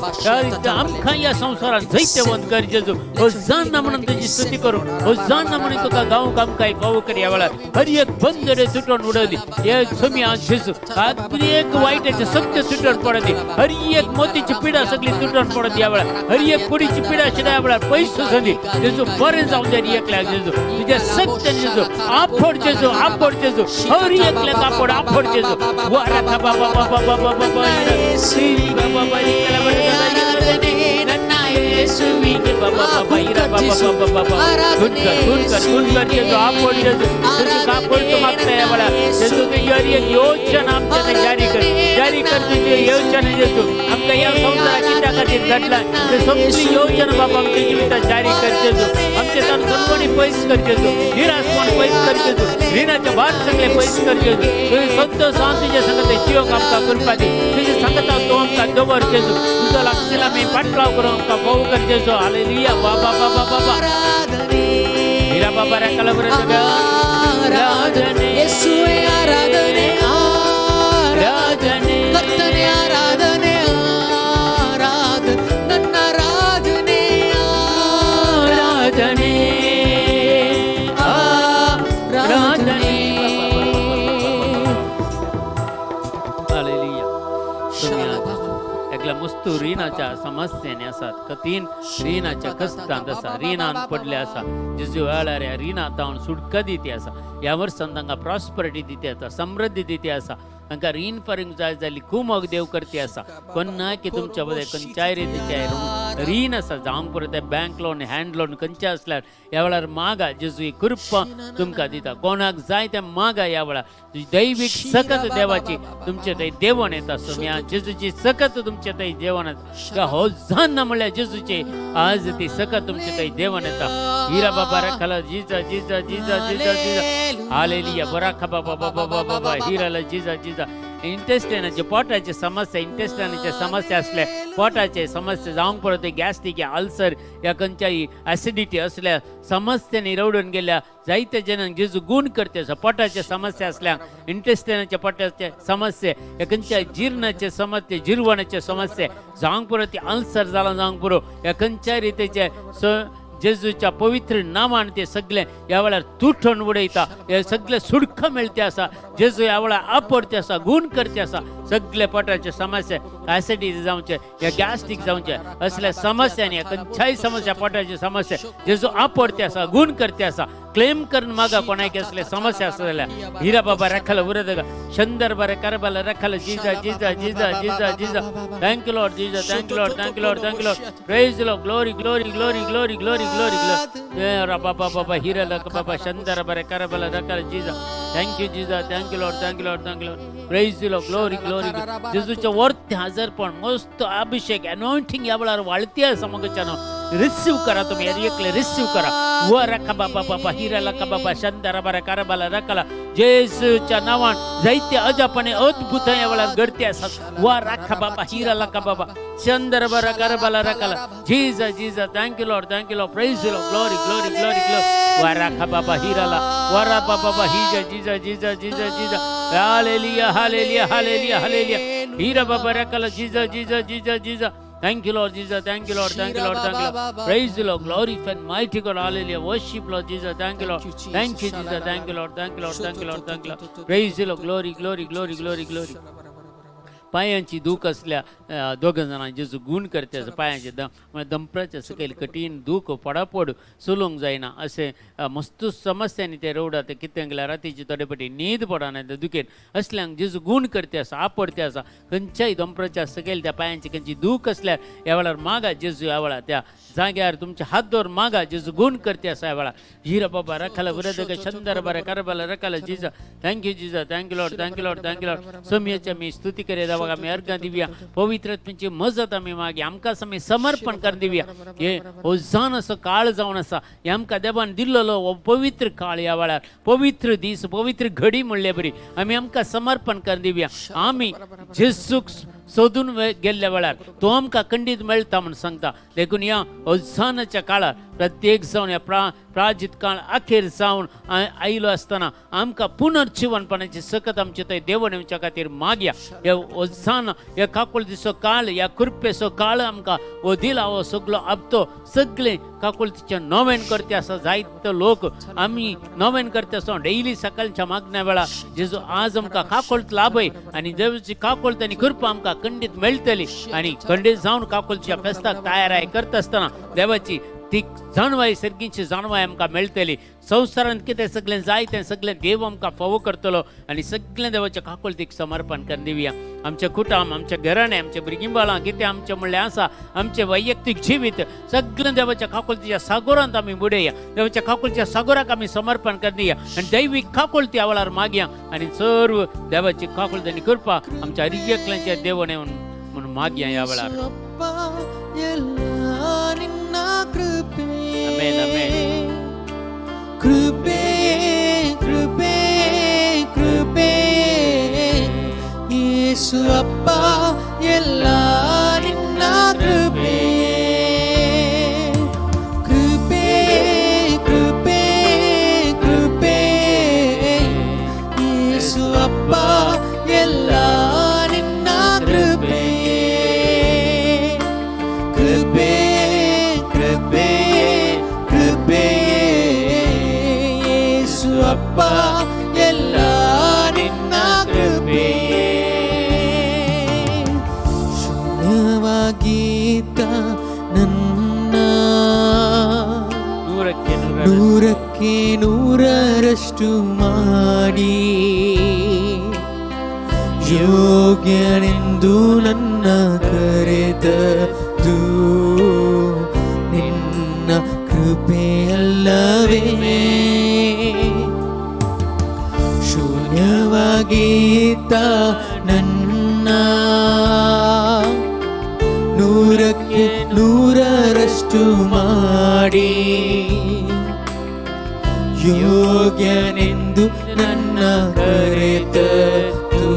आमकां ह्या संवसारात जैतवंत कर जेजू. होजाना म्हणून तुजी स्तुती करू, होजाना म्हणून तुका गावंक आमकां फावो कर. ह्या वेळार हर एक बंदरे तुटून उडयली हे सोम्या जेजू. हर एक वायटाचे सत्य तुटून पडली, हर एक मोतीची पिडा सगळी तुटून पडत या वेळार. हर एक कुडीची पिडा शिडा या वेळार पयस जाली जेजू. बरें जावं जाय एकल्याक जेजू तुझ्या सत्य जेजू. आफोड जेजू, आफोड जेजू, हर एकल्याक आफोड, आफोड जेजू. वारा बाबा बाबा बाबा बाबा बाबा. ಆರಾಧನೆ ನನ್ನ ಯೇಸುವಿಗೆ. बाबा बाबा इरा बाबा बाबा बाबा. गुण कर, गुण कर, गुण कर जेजू. आफोड जेजू, तुझी काकूळ तू मागता या वेळार जेजू. तुझी हर एक योजना आमच्या जारी कर, जारी कर तुझी योजना जेजू. आमकां ह्या संवसारात कित्या खातीर घडला ते सगळी योजना बाबा आमच्या जिवितात जारी कर जेजू. आमचे ताण सलवणी पयस कर जेजू. निराशपण पयस कर जेजू. रिणाचे भार सगळे पयस कर जेजू. तुझे संतोष तुझ्या संगत जिवंक आमकां कृपा दी. तुझ्या संगता तूं आमकां दवर जेजू. तुजो लागशिल्लो आमी पाटलाव करूंक आमकां फावो कर जेजू. हालेलुया. बाबा बाबा बाबा. ಆರಾಧನೆ, हिरा बाबा रे कलबर. ಆರಾಧನೆ ಯೇಸುವೆ, ಆರಾಧನೆ, ಆರಾಧನೆ ಕರ್ತನೆ, ಆರಾಧನೆ, ಆರಾಧನೆ ನನ್ನ ರಾಜನೇ, ಆರಾಧನೆ, ಆರಾಧನೆ. हालेलुया. एकल्या मस्तू रिणाच्या समस्यांनी आसात, कठीण रिणाच्या कश्टांत आसा, रिणान पडले आसा जेजू. वेळार ह्या रिणा जावन सुटका दिती आसा. ह्या वर्सान तांकां प्रॉस्परिटी दिती आसा, समृद्धी दिती आसा. तांकां रीण फारीक जाय जाल्ली कुमोक देव करती आसा. कोन्ना की तुमच्या मदें खंयच्याय रितीचें रीण आसा जावंक पुरो तें बँक लोन, हँड लोन खंयचें आसल्यार ह्या वेळार मागा. जेजू ही कृपा तुमकां दिता. कोणाक जाय तें मागा. ह्या वेळार दैवीक सकत देवाची तुमचे थंय देवण येता. सोम्या जेजूची सकत तुमचे थंय देवण येता. हो जान म्हणल्यार जेजूची आज ती सकत तुमचे थंय देवण येता. हिरा बाबा रखाला जिजा जिजा जिजा जिजा जिजा हालेलुया बराखा बाबा बाबा बाबा बाबा हिराला जिजा जिजा. इंटेस्टायनाचे पोटाचे समस्या, इंटेस्टायनाचे समस्या असल्या, पोटाचे समस्या जावंक पडत गॅस्ट्रीक, अल्सर या खंयच्याय ॲसिडिटी असल्या समस्यांनी रवडून गेल्या जायते जणांक जेजू गुण करते आसा. पोटाचे समस्या असल्या, इंटेस्टायनाच्या पोटाचे समस्या या खंयच्याय जिर्णाचे समस्या, जिरवणाचे समस्या जावंक पुरो ती अल्सर जाला जावंक पुरो या खंयच्याय रितीचे जेजूच्या पवित्र नामान ते सगळे ह्या वेळार तुटून उडयता. हे सगळे सुडख मेळते आसा. जेजू ह्या वेळार आपडते आसा, गुण करते आसा. सगळे पोटाचे समस्या, ॲसिडिटी जावचे या गॅस्ट्रीक जावचे असल्या समस्यांनी, खंयच्याय समस्या, पोटाची समस्या जेजू आपडते आसा, गुण करते आसा. क्लेम करून मागा कोणाक असले समस्या आसा जाल्यार. हिरा बाबा रखल उरद शंदर बरे करबल रखल जिजा जिजा जिजा जिजा जिजा. Thank you Lord Jesus, thank you Lord, thank you Lord, thank you Lord. Praise Lord. Glory, glory, glory, glory, glory, glory, glory. बाबा बाबा हिरा लक बाबा शंदर बरे करबल रखल जिजा. Thank you Jesus, thank you Lord, thank you Lord, thank you Lord. Praise Lord. Glory, glory. जेजूच्या वरती हजरपण, मस्त अभिषेक, anointing या वेळार वाळती आसा. मगच्यानो रिसीव करा तुम्ही, एकले रिसीव करा. व रखा बाबा बाबा हिरा लका बाबा शंदर बरा करबला रखला. जेजूच्या नावान जायते अजापणे अद्भुत या वेळार घडते आसात. व रखा बाबा हिरा लका बाबा शंदर बरा करबला रखला. Jesus, Jesus, thank you Lord, thank you Lord. Praise Lord. Glory, glory, glory, glory. व रखा बाबा हिराला व बाबा बाबा हिजा जिजा जिजा जिजा जिजा. Hallelujah, hallelujah, hallelujah, hallelujah. हिरा बाबा रखला जिजा जिजा जिजा जिजा. Thank you, Lord Jesus. Thank you, Lord. Thank you, Lord. Thank you, Lord. Praise the Lord. Glorify and mighty God. Hallelujah. Worship, Lord Jesus. Thank you, Lord. Thank you, Jesus. Thank you, Jesus. Thank you, Lord. Thank you, Lord. Thank you, Lord. Thank you, Lord. Praise the Lord. Glory, glory, glory, glory, glory. पायांची दूख असल्या दोग जाणां जेजू गुण करते. पायांचे दम म्हळ्यार दंपराचे सकयल कठीण दूख, पडापड चलोवंक जायना अशें मस्त समस्यांनी ते रोडात. कितें गेल्यार रातीची थोडे पटी न्हीद पडना ते दुखेन. असल्यांक जेजू गुण करते आसा, आपडते आसा. खंयच्याय दंपराच्या सकयल त्या पायांची खंयची दूख असल्यार ह्या वेळार मागा. जेजू ह्या वेळार त्या जाग्यार तुमचे हात दवर मागा. जेजू गुण करते आसा ह्या वेळार. हिरा बाबा रखाला वरद शंदर बरे Karbala रखाला Jija. Thank you Jesus, thank you Lord, thank you Lord, thank you Lord. सोमयाची आमी स्तुती करे देवाक आमी अर्घां दिवया. पवित्र आत्म्याची मजत आमी मागी. आमकां आमी समर्पण कर दिवया. हे हो जावन असो काळ जावन आसा, हे आमकां देवान दिल्लो हो पवित्र काळ. ह्या वेळार पवित्र दीस, पवित्र घडी म्हणले बरी आमी आमकां समर्पण कर दिवया. आमी जेजूक सोदून गेल्ल्या वेळार तो आमकां खंडीत मेळटा म्हूण सांगता. देखून ह्या अजानाच्या काळार प्रत्येक जावन ह्या प्राजित काळ अखेर जावन आयलो आसतना आमकां पुनर्जिवनपणाची सकत आमचे थंय देवण येवच्या खातीर मागया. ह्या ओझान, ह्या काकुळतीचो काळ, ह्या कृपेचो काळ आमकां हो दिला. हो सगलो आपतो सगळे काकुळतीचे नोवेन करते आसा. जायते लोक आमी नोवेन करते आसा डेली सकाळच्या मागण्या वेळा. जेजू आज आमकां काकुळत लाभय आनी देवाची काकुळत आनी कृपा आमकां खंडीत मेळटली आनी खंडीत जावन काकुळच्या फेस्ताक तयाराय करता आसतना देवाची ती जाणवाय, सर्गीची जाणवाय आमकां मेळटली. संवसारांत कितें सगळें जाय तें सगळें देव आमकां फावो करतलो आनी सगळें देवाच्या काकुळतीक समर्पण करून दिवया. आमचें कुटुंब, आमचें घराणें, आमचें भुरगीं बाळां, कितें आमचें म्हणलें आसा, आमचें वैयक्तीक जिवीत सगळें देवाच्या काकुळतीच्या सागोरांत आमी बुडया. देवाच्या काकुळच्या सागोराक आमी समर्पण करून दिया आनी दैवीक काकुळती ह्या वेळार मागया आनी सर्व देवाची काकुळती आनी कृपा आमच्या हरियकल्यांच्या देवण येवन म्हणून मागया ह्या वेळार. ಯೇಸುವಪ್ಪ ಎಲ್ಲ ನಿನ್ನ ಕೃಪೆ. Amen, amen. ಕೃಪೆ, ಕೃಪೆ, ಕೃಪೆ. ಯೇಸು ಅಪ್ಪ ಎಲ್ಲ ನಿನ್ನ ಕೃಪೆ. ಕೃಪೆ, ಕೃಪೆ, ಕೃಪೆ. ಯೇಸು ಅಪ್ಪ ಎಲ್ಲ ನಿನ್ನ ಕೃಪೆ. ಕೃಪೆ, ಕೃಪೆ, ಕೃಪೆ. ಯೇಸು ಅಪ್ಪ ಎಲ್ಲ ನಿನ್ನ ಕೃಪೆ. ಶೂನ್ಯವಾಗಿದ್ದ ನನ್ನ 100ಕ್ಕೆ 100. 100ಕ್ಕೆ 100ರಷ್ಟು ಮಾಡಿ. ಯೋಗ್ಯನೆಂದು ನನ್ನ ಕರೆದದ್ದು ನಿನ್ನ ಕೃಪೆಯಲ್ಲವೇ. ಶೂನ್ಯವಾಗಿದ್ದ ನನ್ನ 100ಕ್ಕೆ 100ರಷ್ಟು ಮಾಡಿ, ಯೋಗ್ಯನೆಂದು ನನ್ನ ಕರೆದದ್ದು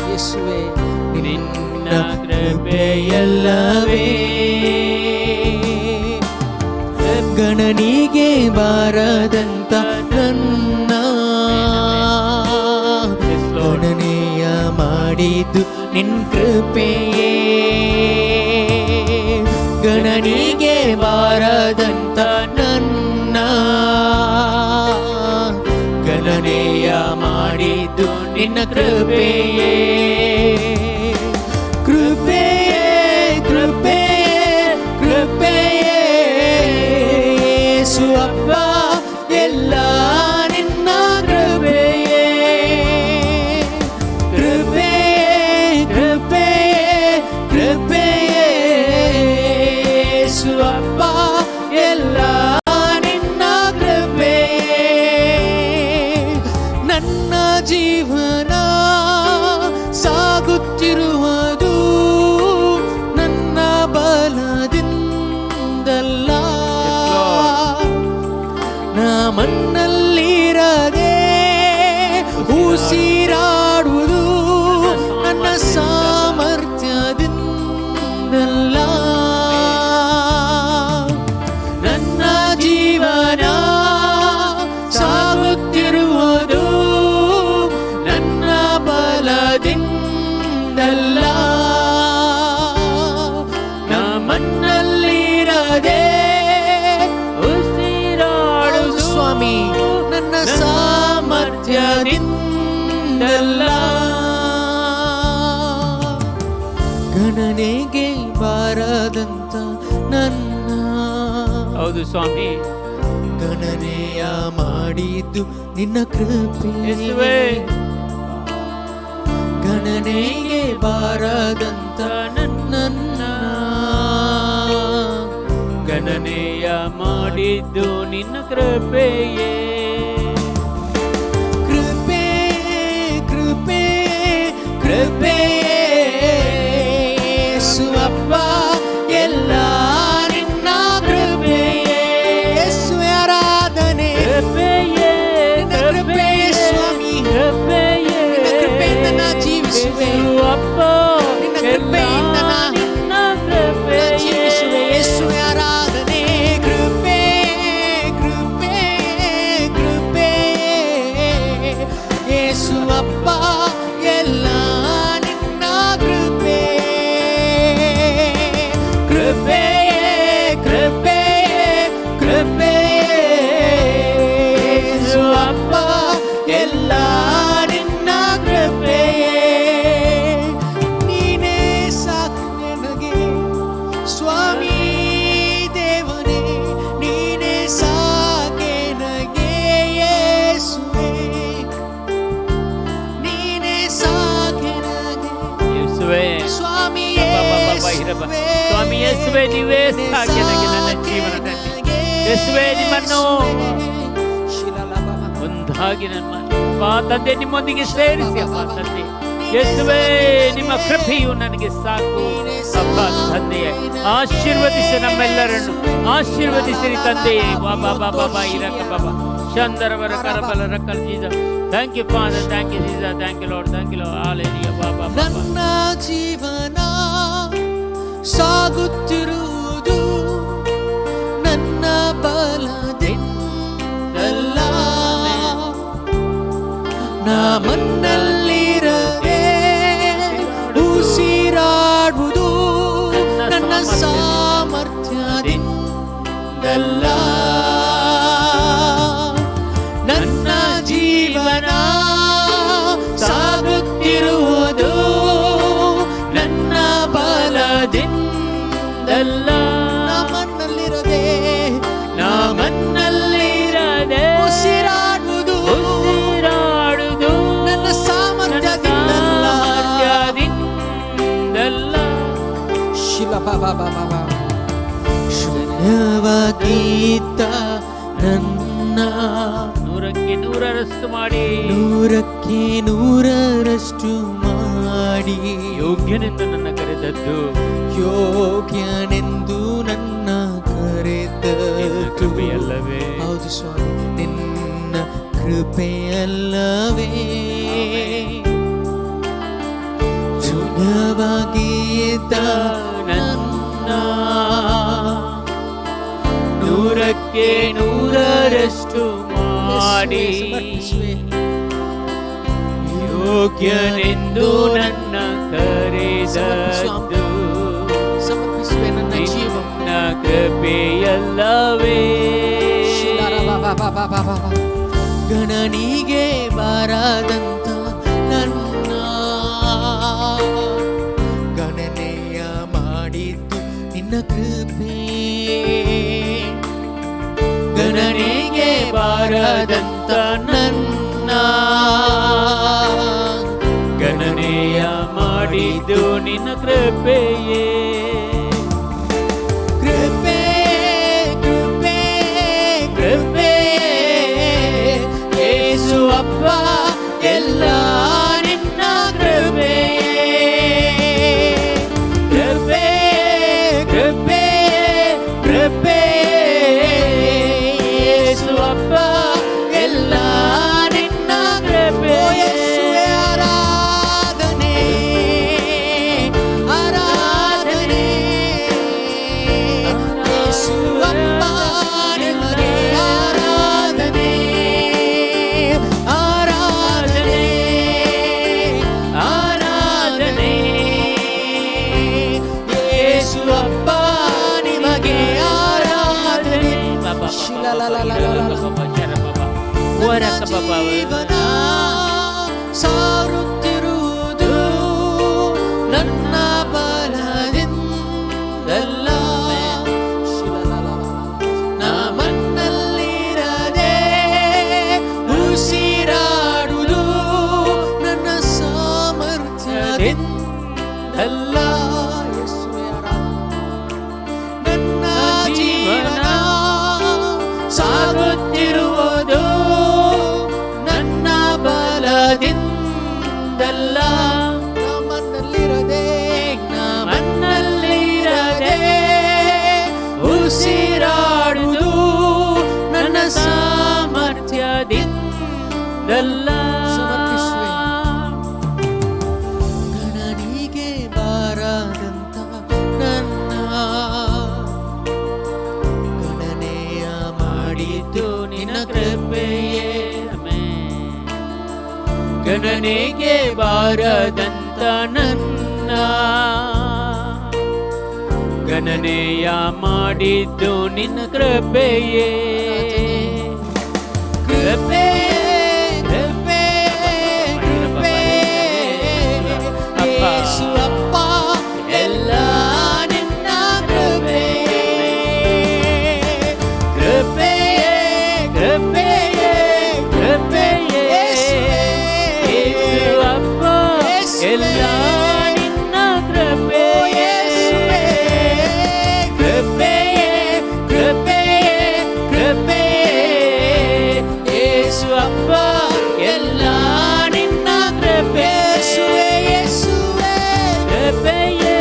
ಯೇಸುವೆ, ನಿನ್ನ ಕೃಪೆಯಲ್ಲವೇ. ಗಣನಿಗೆ ಬಾರದಂತ ನನ್ನ Yes, Lord. ಗಣನೆಯ ಮಾಡಿದ್ದು ನಿನ್ ಕೃಪೆಯೇ. ಗಣನಿಗೆ ಬಾರದಂತ ನನ್ನ ಗಣನೆಯ ಮಾಡಿದ್ದು ನಿನ್ನ ಕೃಪೆಯೇ. ಕೃಪೆಯೇ, ಕೃಪೆಯೇ, ಕೃಪೆಯೇ, ಯೇಸು ಅಪ್ಪ, ಎಲ್ಲ ನಿನ್ನ ಕೃಪೆಯೇ. ಕೃಪೆಯೇ, ಕೃಪೆಯೇ, ಕೃಪೆಯೇ, ಯೇಸು ಅಪ್ಪ, ಎಲ್ಲ ನಿನ್ನ ಕೃಪೆಯೇ. ನನ್ನ ಜೀವನ ಸಾಗುತ್ತಿರುವುದು ನನ್ನ ಬಲದಿಂದಲ್ಲ, ನಾ ಮಣ್ಣಲ್ಲಿರದೆ ಉಸಿರಾಡುವುದು ನನ್ನ ಸಾಮರ್ಥ್ಯದಿಂದಲ್ಲ. ನನ್ನ ಜೀವನ ಸಾಗುತ್ತಿರುವುದು ನನ್ನ ಬಲದಿಂದಲ್ಲ, ನಾ ಮಣ್ಣಲ್ಲಿರದೆ ಉಸಿರಾಡುವುದು ಸ್ವಾಮಿ, ನನ್ನ ಸಾಮರ್ಥ್ಯದಿಂದಲ್ಲ. ಗಣನೆಗೆ ಬಾರದಂತ ನನ್ನ ಹೌದು ಸ್ವಾಮಿ. ಗಣನೆಯ ಮಾಡಿದ್ದು ನಿನ್ನ ಕೃಪೆ. ಯೇಸುವೇ. ಗಣನೆಗೆ ಬಾರದಂತ ನನ್ನ ಗಣನೆಯ ಮಾಡಿದ್ದು ನಿನ್ನ ಕೃಪೆಯೇ. ಕೃಪೆ, ಕೃಪೆ, ಕೃಪೆ, ಯೇಸು ಅಪ್ಪ, ಎಲ್ಲ ನಿನ್ನ ಕೃಪೆಯೇ. ಯೇಸುವೆ, ಆರಾಧನೆ. ಕೃಪೆಯೇ. ನಿನ್ನ ಕೃಪೆಯೇ ಸ್ವಾಮಿ. ಕೃಪೆಯೇ. ನಿನ್ನ ಕೃಪೆಯಿಂದ ನಾ ಜೀವಿಸುವೆ. ಯೇಸು ಅಪ್ಪ, ನಿನ್ನ ಕೃಪೆಯಿಂದ ನಿನ್ನ ನಾ ಕೃಪೆಯೇ. ಜೀವಿಸುವೆ. ಯೇಸುವೆ, ಆರಾಧನೆ. ಕೃಪೆ, ಕೃಪೆ, ಕೃಪೆ, ಯೇಸು ಅಪ್ಪ, ಎಲ್ಲ ನಿನ್ನ ಕೃಪೆ. ಕೃಪೆ, ಕೃಪೆ, ಕೃಪೆ, ಯೇಸು ಅಪ್ಪ, ಎಲ್ಲ ನಿನ್ನ ಕೃಪೆಯೇ. ನೀನೇ ಸಾಕು ನನಗೆ ಸ್ವಾಮಿ ದೇವನೇ, ನೀನೇ ಸಾಕೆ ನನಗೆ ಯೇಸುವೆ, ನೀನೇ ಸಾಕೆ ನನಗೆ ಯೇಸುವೇ. ಸ್ವಾಮಿ. ಅಬ್ಬಬ್ಬಬ್ಬ, ಹಿರಬ್ಬ. ಸ್ವಾಮಿ ಯೇಸುವೆ, ನೀವೇ ಸಾಕೆ ನನಗೆ ನನ್ನ ಜೀವನದಲ್ಲಿ. ಯೇಸುವೆ, ನಿಮ್ಮನ್ನು ಒಂದಾಗಿ ನನ್ನ ಅಪ್ಪ ತಂದೆ ನಿಮ್ಮೊಂದಿಗೆ ಸೇರಿಸಿ ಅಪ್ಪ ತಂದೆ. ಯೇಸುವೇ, ನಿಮ್ಮ ಕೃಪೆಯು ನನಗೆ ಸಾಕು ಅಪ್ಪ ತಂದೆಯೇ. ಆಶೀರ್ವದಿಸಿ, ನಮ್ಮೆಲ್ಲರನ್ನು ಆಶೀರ್ವದಿಸಿರಿ ತಂದೆಯೇ. ಬಾಬಾ ಬಾಬಾ ಬಾ ಇರಕ ಬಾಬಾ ಚಂದರವರ ಕರಬಲ ರಕಲ್ ಜೀಸ. Thank you, Father. Thank you, Jesus. Thank you, Lord. Thank you, Lord. Hallelujah. Baba Baba. ನನ್ನ ಜೀವನ ಸಾಗುತ್ತಿರುವುದು ನನ್ನ ಬಲದಿಂದಲ್ಲ, ನಾ ಮಣ್ಣಲ್ಲಿರದೆ ಉಸಿರಾಡುವುದು ನನ್ನ ಸಾಮರ್ಥ್ಯದಿಂದಲ್ಲ. ನನ್ನ ಜೀವನ ಸಾಗುತ್ತಿರುವುದು ನನ್ನ ಬಲದಿಂದಲ್ಲ, ನಮ್ಮನ್ನಲ್ಲಿರದೆ, ನಾ ಮಣ್ಣಲ್ಲಿರದೆ ಉಸಿರಾಡುವುದು ಉಸಿರಾಡುವುದು ನನ್ನ ಸಾಮರ್ಥ್ಯದಿಂದಲ್ಲ. ಬಾ. ಶೂನ್ಯವಾಗಿದ್ದ ನನ್ನ ನೂರಕ್ಕೆ ನೂರರಷ್ಟು ಮಾಡಿ, ನೂರಕ್ಕೆ ನೂರರಷ್ಟು ಮಾಡಿ, ಯೋಗ್ಯನೆಂದು ನನ್ನ ಕರೆದದ್ದು, ಯೋಗ್ಯನೆಂದು ನನ್ನ ನಿನ್ನ ಕರೆದದ್ದು ಕೃಪೆಯಲ್ಲವೇ? ಹೌದು ಸ್ವಾಮಿ, ನಿನ್ನ ಕೃಪೆಯಲ್ಲವೇ. ಶೂನ್ಯವಾಗಿದ್ದ ನನ್ನ ನೂರಕ್ಕೆ ನೂರರಷ್ಟು ಮಾಡಿ, ಸಮರ್ಪಿಸುವೆ. ಯೋಗ್ಯನೆಂದು ನನ್ನ ಕರೆದದ್ದು ಸಮರ್ಪಿಸುವೆ ನನ್ನ ಜೀವ. ನಿನ್ನ ಕೃಪೆಯಲ್ಲವೇ? ಶಿಲಾರ ಬಾ ಬಾ ಬಾ ಬಾ ಬಾ. ಗಣನಿಗೆ ಬಾರದಂತ ನನ್ನ ಗಣನೆಯ ಮಾಡಿದ್ದು ನಿನ್ನ ಕೃಪೆ. ಗಣನೆಗೆ ಬಾರದಂತ ನನ್ನ ಗಣನೆಯ ಮಾಡಿದ್ದು ನಿನ್ನ ಕೃಪೆಯೇ. ಕೃಪೆ, ಕೃಪೆ, ಕೃಪೆ, ಯೇಸು ಅಪ್ಪ, ಎಲ್ಲ ನಿನ್ನ ಕೃಪೆ. ಕೃಪೆ, ಕೃಪೆ, ಕೃಪೆ, ಯೇಸು ಅಪ್ಪ, ಎಲ್ಲ ನಿನ್ನ ಕೃಪೆ. ಓ ಯೇಸುವೆ, ಆರಾಧನೆ, ಆರಾಧನೆ. ಯೇಸು ಅಪ್ಪ, ನಿಮಗೆ ಆರಾಧನೆ, ಆರಾಧನೆ, ಆರಾಧನೆ. ಯೇಸು ಅಪ್ಪ, ನಿಮಗೆ ಆರಾಧನೆ. ನನ್ನ ಜೀವನ ಸಾರುತ್ತಿರುವುದು ನನ್ನ ಬಲದಿಂದಲ್ಲ, ನಾ ಮಣ್ಣಲ್ಲಿರದೆ ಉಸಿರಾಡುವುದು ನನ್ನ ಸಾಮರ್ಥ್ಯದಿಂದಲ್ಲ. ಯೇಸುವೇ ಆರಾಧನೆ. ನನ್ನ ಜೀವನ ಸಾಗುತ್ತಿರುವುದು ನನ್ನ ಬಲದಿಂದಲ್ಲ, ನಮ್ಮನ್ನಲ್ಲಿರದೆ, ನಮ್ಮನ್ನಲ್ಲಿರದೆ ಉಸಿರಾಡುವುದು ನನ್ನ ಸಾಮರ್ಥ್ಯದಿಂದಲ್ಲ. ಸಮರ್ಪಿಸುವೆ. ಗಣನಿಗೆ ಬಾರದಂತ ನನ್ನ ಗಣನೆಯ ಮಾಡಿದ್ದು ನಿನ್ನ ಕೃಪೆಯೇ. ಗಣನೆಗೆ ಬಾರದಂತ ನನ್ನ ಗಣನೆಯ ಮಾಡಿದ್ದು ನಿನ್ನ ಕೃಪೆಯೇ. ಕೃಪೆ, ಕೃಪೆ, ಕೃಪೆ, ಯೇಸು ಅಪ್ಪ, ಎಲ್ಲ ನಿನ್ನ ಕೃಪೆ. ಕೃಪೆಯೇ, ಕೃಪೆಯೇ, ಕೃಪೆಯೇ, ಯೇಸು ಅಪ್ಪ, ಎಲ್ಲ ನಿನ್ನ ಕೃಪೆ. ಯೇಸುವೇ, ಕೃಪೆಯೇ, ಕೃಪೆಯೇ, ಕೃಪೆಯೇ, ಯೇಸು ಅಪ್ಪ, ಎಲ್ಲ ನಿನ್ನ ಕೃಪೆ. ಯೇಸುವೆ, ಯೇಸುವೆ. ಕೃಪೆಯೇ,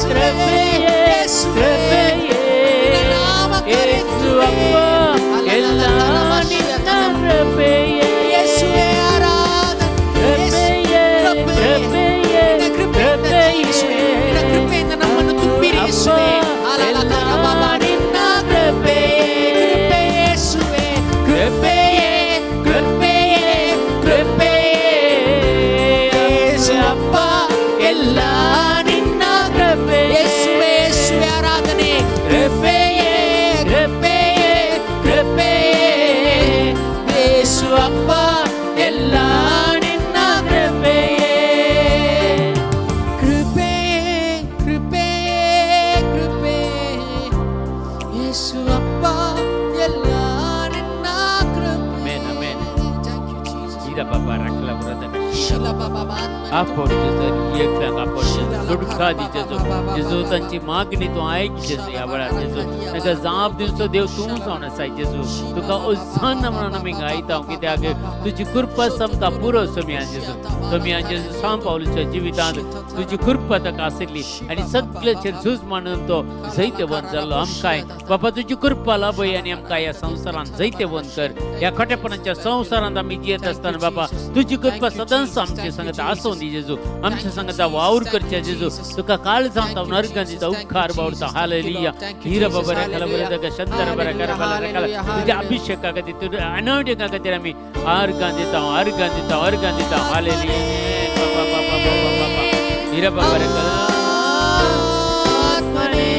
ಕೃಪೆಯೇ, ಕೃಪೆಯೇ, ಯೇಸು ಅಪ್ಪ, ಎಲ್ಲ ನಿನ್ನ ಕೃಪೆಯೇ. ಯೇಸುವೆ ಆರಾಧನೆ. ಕೃಪೆಯೇ, ಕೃಪೆಯೇ, ನಿನ್ನ ಕೃಪೆಯಿಂದ ಜೀವಿಸುವೆ. ನಿನ್ನ ಕೃಪೆಯಿಂದ ನಮ್ಮನ್ನು ತುಂಬಿರಿ ಯೇಸುವೆ. ಅಲಲಕರ ಬಾಬಾ. ನಿನ್ನ ಕೃಪೆ. ಕೃಪೆ ಯೇಸುವೆ. ಕೃಪೆಯೇ, ಕೃಪೆಯೇ, ಕೃಪೆಯೇ, ಯೇಸು ಅಪ್ಪ, ಎಲ್ಲ ನಿನ್ನ ಕೃಪೆ. ಯೇಸುವೆ, ಯೇಸುವೆ ಆರಾಧನೆ. ಕೃಪೆಯೇ, ಕೃಪೆಯೇ, ಕೃಪೆಯೇ, ಯೇಸು ಅಪ್ಪ, ಎಲ್ಲ ನಿನ್ನ ಕೃಪೆಯೇ. ಕೃಪೆ, ಕೃಪೆ, ಕೃಪೆ, ಯೇಸು ಅಪ್ಪ, ಎಲ್ಲ ನಿನ್ನ ಕೃಪೆ. Amen, amen. Thank you, Jesus. Ida Baba Rakla Vrata. आपोड जेजू एकल्याक आपोड जेजू सुटका दी जेजू जेजू तांची मागणी तूं आयक जेजू ह्या वेळार जेजू तांकां जाप दिवचो देव तूं जावन आसाय जेजू तुका ओझान म्हणून आमी गायता कित्याक तुजी कृपा आमकां पुरो सोम्या जेजू सोम्या जेजू सांव पावलूच्या जिवितांत तुजी कृपा ताका आशिल्ली आनी सगळ्याचेर झूज मांडून तो जैतवंत जाल्लो आमकांय बाबा तुजी कृपा लाभय आनी आमकां ह्या संवसारांत जैतवंत कर ह्या खोटेपणाच्या संवसारांत आमी जियेत आसतना बाबा तुजी कृपा सदांच आमचे संगत आसूं दी जेजू आमच्या संगता वावर करच्या जेजू तुका काळ जावता नरकां दिता उपकार बावडता हालेलुया हिरा बाबा रेखाला बरं ताका शंतर बरं करबाला रेखाला तुझ्या अभिषेका खातीर तुझ्या अनोटिका खातीर आमी अर्घां दिता अर्घां दिता अर्घां दिता हालेलुया बाबा बाबा बाबा बाबा हिरा बाबा रेखाला ಆತ್ಮನೇ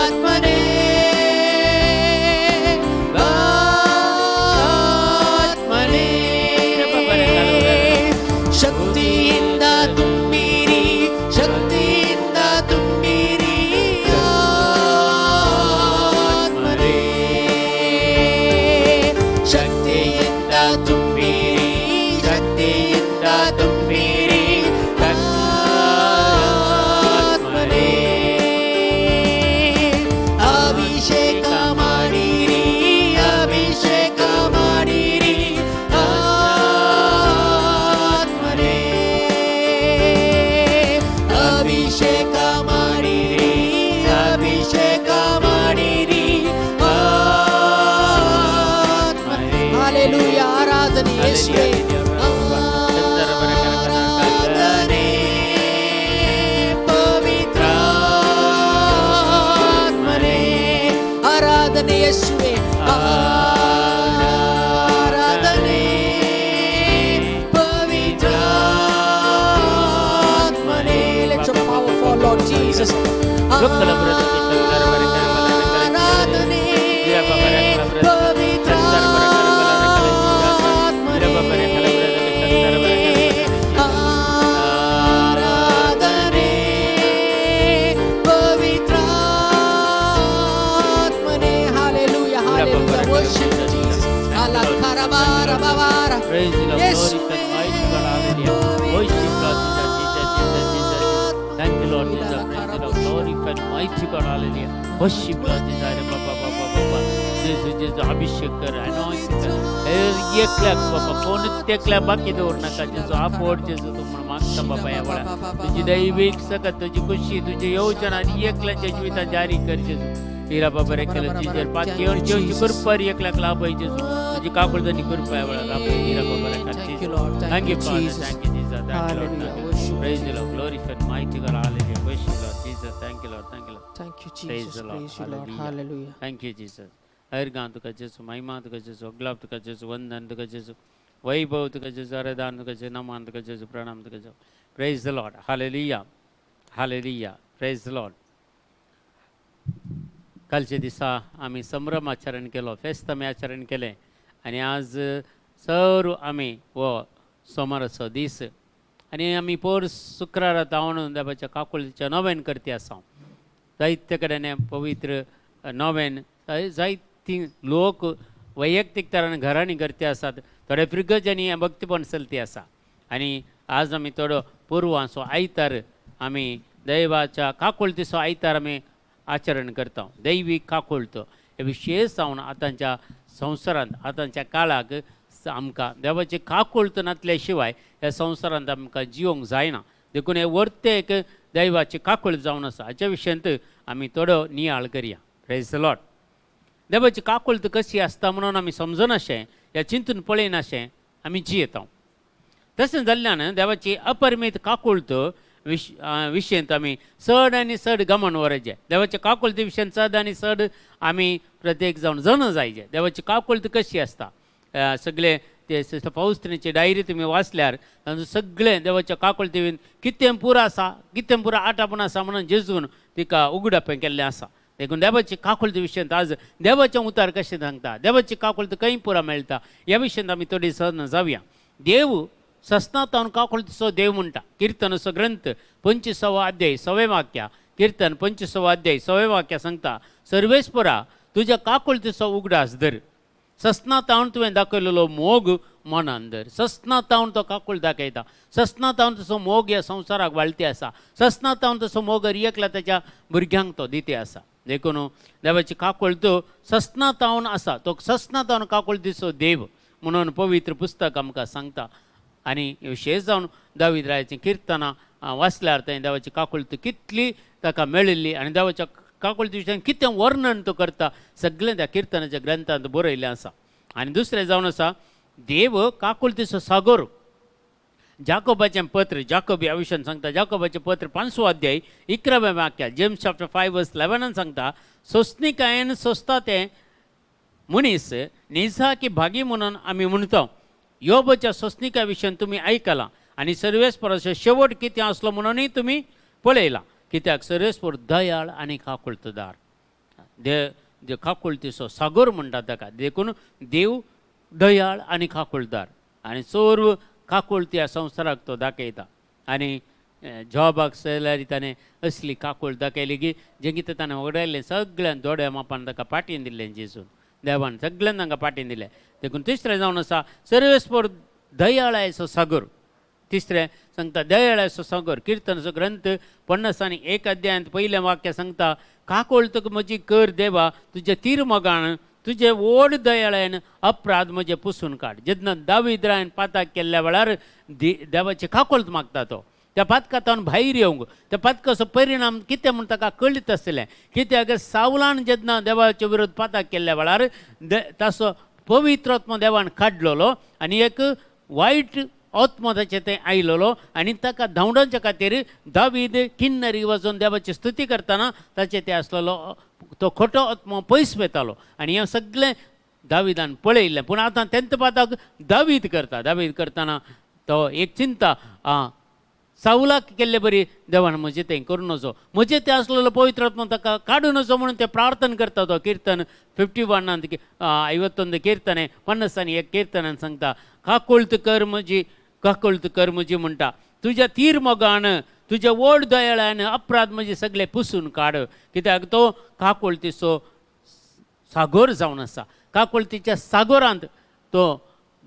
ಆತ್ಮನೇ ಆತ್ಮನೇ ಶಕ್ತಿಯಿಂದ ತುಂಬಿರಿ ಶಕ್ತಿಯಿಂದ ತುಂಬಿರಿ ಆತ್ಮನೇ ಶಕ್ತಿಯಿಂದ ತುಂಬಿರಿ ಶಕ್ತಿಯಿಂದ ತುಂಬಿರಿ ಆತ್ಮನೇ ಅಭಿಷೇಕ ಮಾಡಿರಿ ಅಭಿಷೇಕ ಮಾಡಿರಿ ಆತ್ಮನೇ ಅಭಿಷೇಕ ಮಾಡಿರಿ ಅಭಿಷೇಕ ಮಾಡಿರಿ ಆತ್ಮನೇ ಹಾಲೆಲೂಯಾ ಆರಾಧನೆ ಯೇಸುವೇ ಆರಾಧನೆ ಪವಿತ್ರಾತ್ಮನೇ ಆರಾಧನೆ ಯೇಸುವೇ ಆರಾಧನೆ ಪವಿತ್ರಾತ್ಮನೇ Let your power fall, Lord Jesus. ಆರಾಧನೆ ಪವಿತ್ರಾತ್ಮನೇ ಆರಾಧನೆ ಪವಿತ್ರಾತ್ಮನೇ Hallelujah, hallelujah. Worship you, Jesus. Alakarabara. Praise the Lord, Yes, glory and mighty God, hallelujah. Worship Lord Jesus, Jesus, Jesus, Jesus. Thank you, Lord Jesus. Praise the Lord, glory and mighty God, hallelujah. Worship Lord Jesus, Hare Baba, Baba, Baba. Jesus, Jesus, अभिषेक कर, anoint कर. एकल्याक बाबा कोणूच एकल्याक बाकी दवर नाका जेजू आपोड जेजू तूं म्हण मागता बाबा ह्या वेळार तुजी दैवीक सकत तुजी खुशी तुजी योजना आनी एकल्याच्या जिवितात जारी कर जेजू हिरा बाबा रे केलं जेजू पातयेवन जेवची कृपा एकल्याक लाभय जेजू तुजी काकुळदनी कृपा ह्या वेळार लाभय हिरा बाबा रे Thank you, Lord. Thank Thank you, you, Father. Jesus. Thank you, Jesus. Thank you, Lord. Hallelujah. Thank you. Worship Praise the Lord. Glorify and mighty God. Hallelujah. Worship Lord Jesus. Thank you, Lord. Thank you, Lord. Thank you, Praise Jesus. the Lord. Praise you, Lord. Hallelujah. Hallelujah. Thank you, Jesus. अर्घां तुका जेजू महिमा तुका जेजू अगलाब तुका जेजू वंदन तुका जेजू वैभव तुका जेजू आराधन तुका जेजू नमन तुका जेजू प्रणाम तुका जेजू. Praise the Lord. Hallelujah. Hallelujah. Praise the Lord. कालच्या दिसा आमी संभ्रम आचरण केलो, फेस्त आमी आचरण केलें आनी आज सर्व आमी हो सोमाराचो दीस आनी आमी पोर शुक्रारा धांवन देवाच्या काकुळीच्या नोवेन करती आसा. जायते कडेन हें पवित्र नोवेन जायती लोक वैयक्तीक तरान घरांनी करती आसात, थोडे फिरगजांनी हें भक्तीपण चलती आसा. आनी आज आमी थोडो पुर्वांचो आयतार आमी दैवाच्या काकुळतीचो आयतार आमी आचरण करता. दैवीक काकुळत हे विशेष जावन आतांच्या संवसारांत आतांच्या काळाक आमकां देवाची काकुळत नासल्या शिवाय ह्या संवसारांत आमकां जिवंक जायना. देखून हे वर्ते एक दैवाची काकुळत जावन आसा. हाच्या विशयांत आमी थोडो नियाळ करया. Praise the Lord. देवाची काकुळत कशी आसता म्हणून आमी समजनाशें या चिंतून पळयनाशें आमी जियेता. तशें जाल्ल्यान देवाची अपरिमीत काकुळत विशयंत आमी चड आनी चड गमन व्हरचें. देवाच्या काकुळती विशयांत चड आनी चड आमी प्रत्येक जावन जण जायचे. देवाची काकुळत कशी आसता सगळे ते पावस्त्रीची डायरी तुमी वाचल्यार तांचो सगळें देवाच्या काकुळती कितें पुरो आसा कितें पुरो आटापून आसा म्हणून जेजून तिका उगडापें केल्लें आसा. देखून देवाची काकुळती विशयांत आज देवाचें उतार कशें सांगता, देवाची काकुळती खंय पुरा मेळटा ह्या विशयांत आमी थोडी सद जावया. देव सस्नातावन काकुळतीचो देव म्हणटा. किर्तनाचो ग्रंथ 25वो अध्याय 6वें वाक्य, किर्तन 25वो अध्याय 6वें वाक्य सांगता, सर्वेस्परा तुज्या काकुळतीचो उगडास धर. सस्ना तावन तुवें दाखयलेलो मोग मनान धर. सस्ना तावन तो काकूळ दाखयता, सस्ना तावन तसो मोग ह्या संवसाराक वाळटी आसा, सस्ना तावन तसो मोग हर एकल्या ताच्या भुरग्यांक तो दिते आसा. देखून देवाची काकूळ तो सस्ना तावन आसा, तो सस्ना तावन काकूळ दिसो देव म्हणून पवित्र पुस्तक आमकां सांगता. आनी विशेश जावन दावीद रायाचीं किर्तनां वाचल्यार थंय देवाची काकुळती कितली ताका मेळिल्ली आनी देवाच्या काकुळती विशयान कितें वर्णन तो करता सगळें त्या किर्तनाच्या ग्रंथांत बरयल्लें आसा. आनी दुसरें जावन आसा देव काकुळतीचो सागोर. जाकोबाचें पत्र, जाकोब ह्या विशयान सांगता, जाकोबाचें पत्र 5वो अध्याय 11व्या वाक्या, जेम्स चॅप्टर 5 वर्स 11 सांगता, सोंसणिकायेन सोंसता तें मनीस निजाकी भागी म्हणून आमी म्हणटा. योबाच्या सोंसणिका विशयान तुमी आयकलां आनी सर्वेस्पराचो शेवट कितें आसलो म्हणूनय तुमी पळयलां, कित्याक सर्वेस्पर दयाळ आनी काकुळतदार, दे काकुळतीचो सागोर म्हणटा ताका. देखून देव दयाळ आनी काकुळदार आनी सर्व काकुळती ह्या संवसाराक तो दाखयता. आनी जॉबाक जाल्यार ताणें असली काकूळ दाखयली की जें कितें ताणें वगडायल्लें सगळ्यान दोड्या मापान ताका पाटयेन दिल्लें, जेजून देवान सगळ्यान तांकां पाटयेन दिलें. देखून तिसरें जावन आसा सर्वेस्पर दयाळायचो सागोर. तिसरें सांगता दयाळाचो सागोर. किर्तनाचो ग्रंथ 51 अध्यायांत पयलें वाक्य सांगता, काकूळ तुका म्हजी कर देवा तुज्या तीर मोगान, तुजे व्हड दयाळान अपराध म्हजे पुसून काड. जेन्ना दावीद रायान पाताक केल्ल्या वेळार देवाची काकूळत मागता तो त्या पातकांतल्यान भायर येवंक, त्या पातकाचो परिणाम कितें म्हूण ताका कळीत आसलें, कित्याक सावलान जेन्ना देवाचे विरोध पाताक केल्ल्या वेळार ताचो पवित्र आत्मो देवान काडलेलो आनी एक वायट आत्मो ताचें थंय आयलेलो आनी ताका धांवडावच्या खातीर दावीद किन्नरी वचून देवाची स्तुती करतना ताचें तें आसलेलो तो खोटो आत्मो पयस वतालो आनी हें सगळें दाविदान पळयल्लें. पूण आतां तेंत पाताक दावीद करता, दावीद करतना तो एक चिंता सावलाक केल्ले बरी देवान म्हजें तें करूं नजो, म्हजें तें आसलेलो पवित्र आत्मो ताका काडूं नजो म्हणून ते प्रार्थना करता. तो किर्तन 51 51 कीर्तने 51 कीर्तनान सांगता, काकुळत कर म्हजी, काकुळत कर म्हजी म्हणटा, तुज्या तीर मोगान तुज्या व्हड दयाळान अपराध म्हजे सगळे पुसून काड. कित्याक तो काकुळतीचो सागोर जावन आसा, काकुळतीच्या सागोरांत तो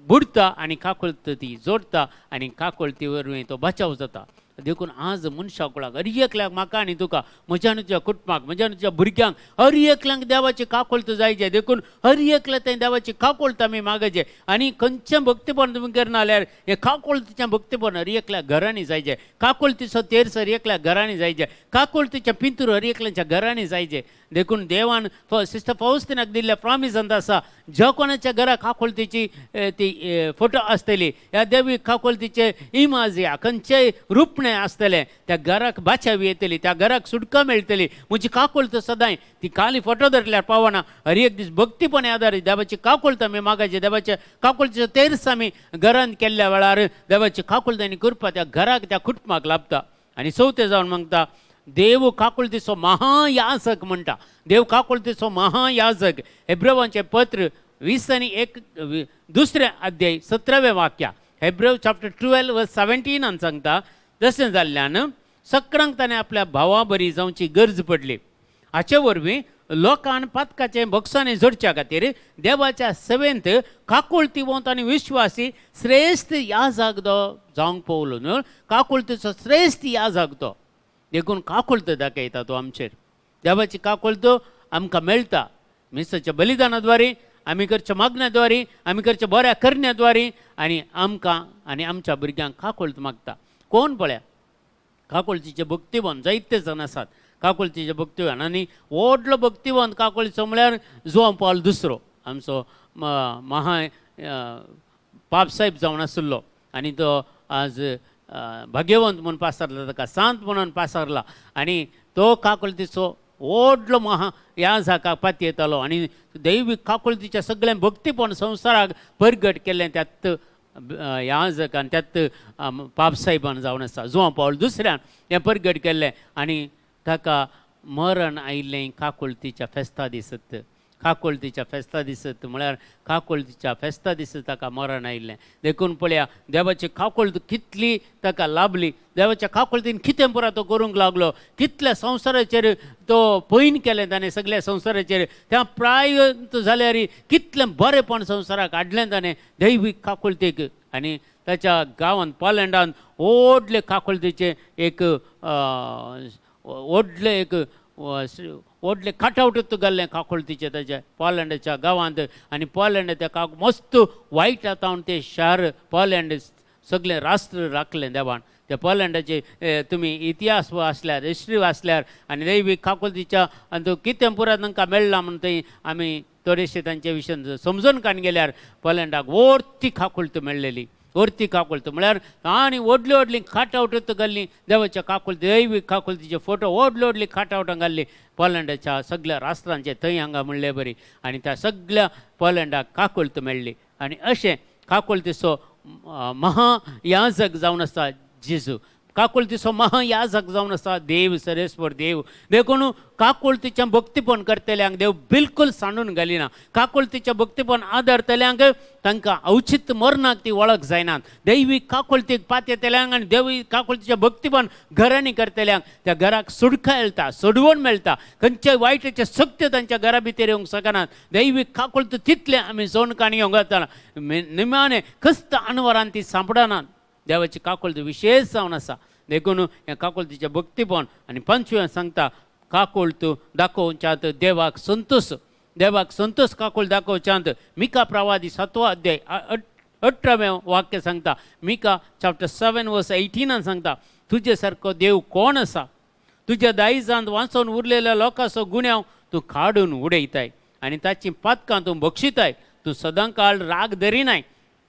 बुडटा आनी काकुळत ती जोडटा आनी काकुळती वरवीं तो बचाव जाता. देखून आज मनशा कुळाक हर एकल्याक, म्हाका आनी तुका, म्हज्या आनी तुज्या कुटुंबाक, म्हज्या आनी तुज्या भुरग्यांक, हर एकल्यांक देवाची काकुळत जायचे. देखून हर एकल्या थंय देवाची काकुळत आमी मागचे आनी खंयचें भक्तीपण तुमी करना जाल्यार हें काकुळतीचें भक्तीपण हर एकल्या घरांनी जायचे, काकुळतीचो तेर्स हर एकल्या घरांनी जायचे, काकुळतीचें पिंतूर हर एकल्याच्या घरांनी जायचे. देखून देवान सिस्टर फौस्तिनाक दिल्ल्या प्रॉमिसांत आसा, ज्या कोणाच्या घरा काकुळतीची ती फोटो आसतली, ह्या देवी काकुळतीचे इमाज ह्या खंयचेय रुपणें आसतलें, त्या घराक बाचावी येतली, त्या घराक सुटका मेळटली. म्हजी काकुळत सदांय ती खाली फोटो धरल्यार पावना, हर एक दीस भक्तीपणे आदार देवाची काकुळत आमी मागायची, देवाच्या काकुळतीचो तेर्स आमी घरांत केल्ल्या वेळार देवाची काकुळत आनी कृपा त्या घराक त्या कुटुंबाक लाभता. आनी चवथें जावन मागता देव काकुळतीचो महायाजक म्हणटा, देव काकुळतीचो महायाजक. हेब्रेवांचें पत्र 21 दुसरें अध्याय 17वें वाक्या, हेब्रेव चॅप्टर 12 वर्स 17 सांगता, तशें जाल्ल्यान सकरांक ताणें आपल्या भावा बरी जावची गरज पडली. हाचे वरवीं लोकान पातकाचें भोगसाणें जोडच्या खातीर देवाच्या सेवेंत काकुळतीवंत आनी विश्वासी श्रेश्ठ याजक तो जावंक पावलो न्हू, काकुळतीचो श्रेश्ठ याजक तो. देखून काकुळत दाखयता तो आमचेर, देवाची काकुळत आमकां मेळटा मिसाच्या बलिदानाद्वारे, आमी करच्या मागण्याद्वारे, आमी करच्या बऱ्या करण्याद्वारे आनी आमकां आनी आमच्या भुरग्यांक काकुळत मागता. कोण पळया काकुळतीचे भक्तिवन जायते जाण आसात, काकुळतीचे भक्तिवन आनी व्हडलो भक्तिवन काकुळतीचो म्हळ्यार जुवां पावल दुसरो आमचो महा पापसाहेब जावन आशिल्लो आनी तो आज भाग्यवंत म्हूण पासारला, ताका सांत म्हणून पासारला आनी तो काकुळतीचो व्हडलो महा ह्या जाका पातयेतालो आनी दैवीक काकुळतीच्या सगळें भक्तीपण संवसाराक परगट केल्लें त्यात ह्या जाकान त्यात पापसाहेबान जावन आसा. जुवां पावल दुसऱ्यान हें परगट केल्लें आनी ताका मरण आयिल्लें काकुळतीच्या फेस्ता दिसत. काकुळतीच्या फेस्ता दिसत म्हळ्यार काकुळतीच्या फेस्ता दिसत ताका मरण आयिल्लें. देखून पळया देवाची काकुळत कितली ताका लाभली, देवाच्या काकुळतीन कितें पुरो तो करूंक लागलो, कितल्या संवसाराचेर तो पयन केलें ताणें, सगल्या संवसाराचेर त्या प्राय जाल्यार कितलें बरेंपण संवसाराक हाडलें ताणें दैवीक काकुळतीक. आनी ताच्या गांवांत पोलंडान व्हडले काकुळतीचें एक व्हडलें एक व्हडलें कटआवट घाल्लें काकुळतीचें ताच्या पोलंडाच्या गांवांत. आनी पोलंड त्या काक मस्त वायट आतां तें शार पोलंड सगळें राष्ट्र राखलें देवान. त्या पोलंडाचे तुमी इतिहास वाचल्यार, हिस्ट्री वाचल्यार आनी दैवीक काकुळतीच्या आनी तो कितें पुराय तांकां मेळ्ळा म्हूण थंय आमी थोडेशे तांचे विशयान समजून काडून गेल्यार पोलंडाक व्हडती काकुळत मेळ्ळेली, व्हडती काकुळत म्हळ्यार आनी व्हडली व्हडली काटआवट घाल्ली देवाच्या काकुळती, दैवीक काकुळतीचे फोटो व्हडली व्हडली काटआवटां घाल्ली पोलंडाच्या सगळ्या राष्ट्रांचे थंय हांगा म्हणले बरी. आनी त्या सगळ्या पोलंडाक काकुळत मेळ्ळी. आनी अशें काकुळतीचो महायाजक जावन आसा जेजू, काकुळतीचो महायाजक जावन आसा देव, सरेस्वर देव. देखून काकुळतीचें भक्तीपण करतल्यांक देव बिलकुल सांडून घालिना. काकुळतीचें भक्तीपण आदरतल्यांक तांकां अवचित मरणाक ती वळख जायनात. दैवीक काकुळतीक पातयेतल्यांक आनी देवी काकुळतीचें भक्तीपण घरांनी करतल्यांक त्या घराक सुडका मेळटा, सोडवण मेळटा. खंयच्याय वायटाचे शक्त तांच्या घरा भितर येवंक शकनात. दैवीक काकुळती तितलें आमी सोण काणी येवंक वतना निमाणें खस्त अनवरान ती सांपडनात. देवाची काकुळती विशेश जावन आसा. देखून हें काकुळतीचें भक्तीपण. आनी पंचवें सांगता काकुळत दाखोवच्यांत देवाक संतोष, देवाक संतोष काकुळ दाखोवच्यांत. मिका प्रवादी 7वो अध्याय 18वें वाक्य सांगता, मिका चॅप्टर 7 वर्स 18 सांगता, तुजे सारको देव कोण आसा, तुज्या दायजांत वाचोवन उरलेल्या लोकांचो गुन्यांव तूं काडून उडयताय आनी ताची पातकां तूं बक्षिताय. तूं सदांकाळ राग धरिनाय,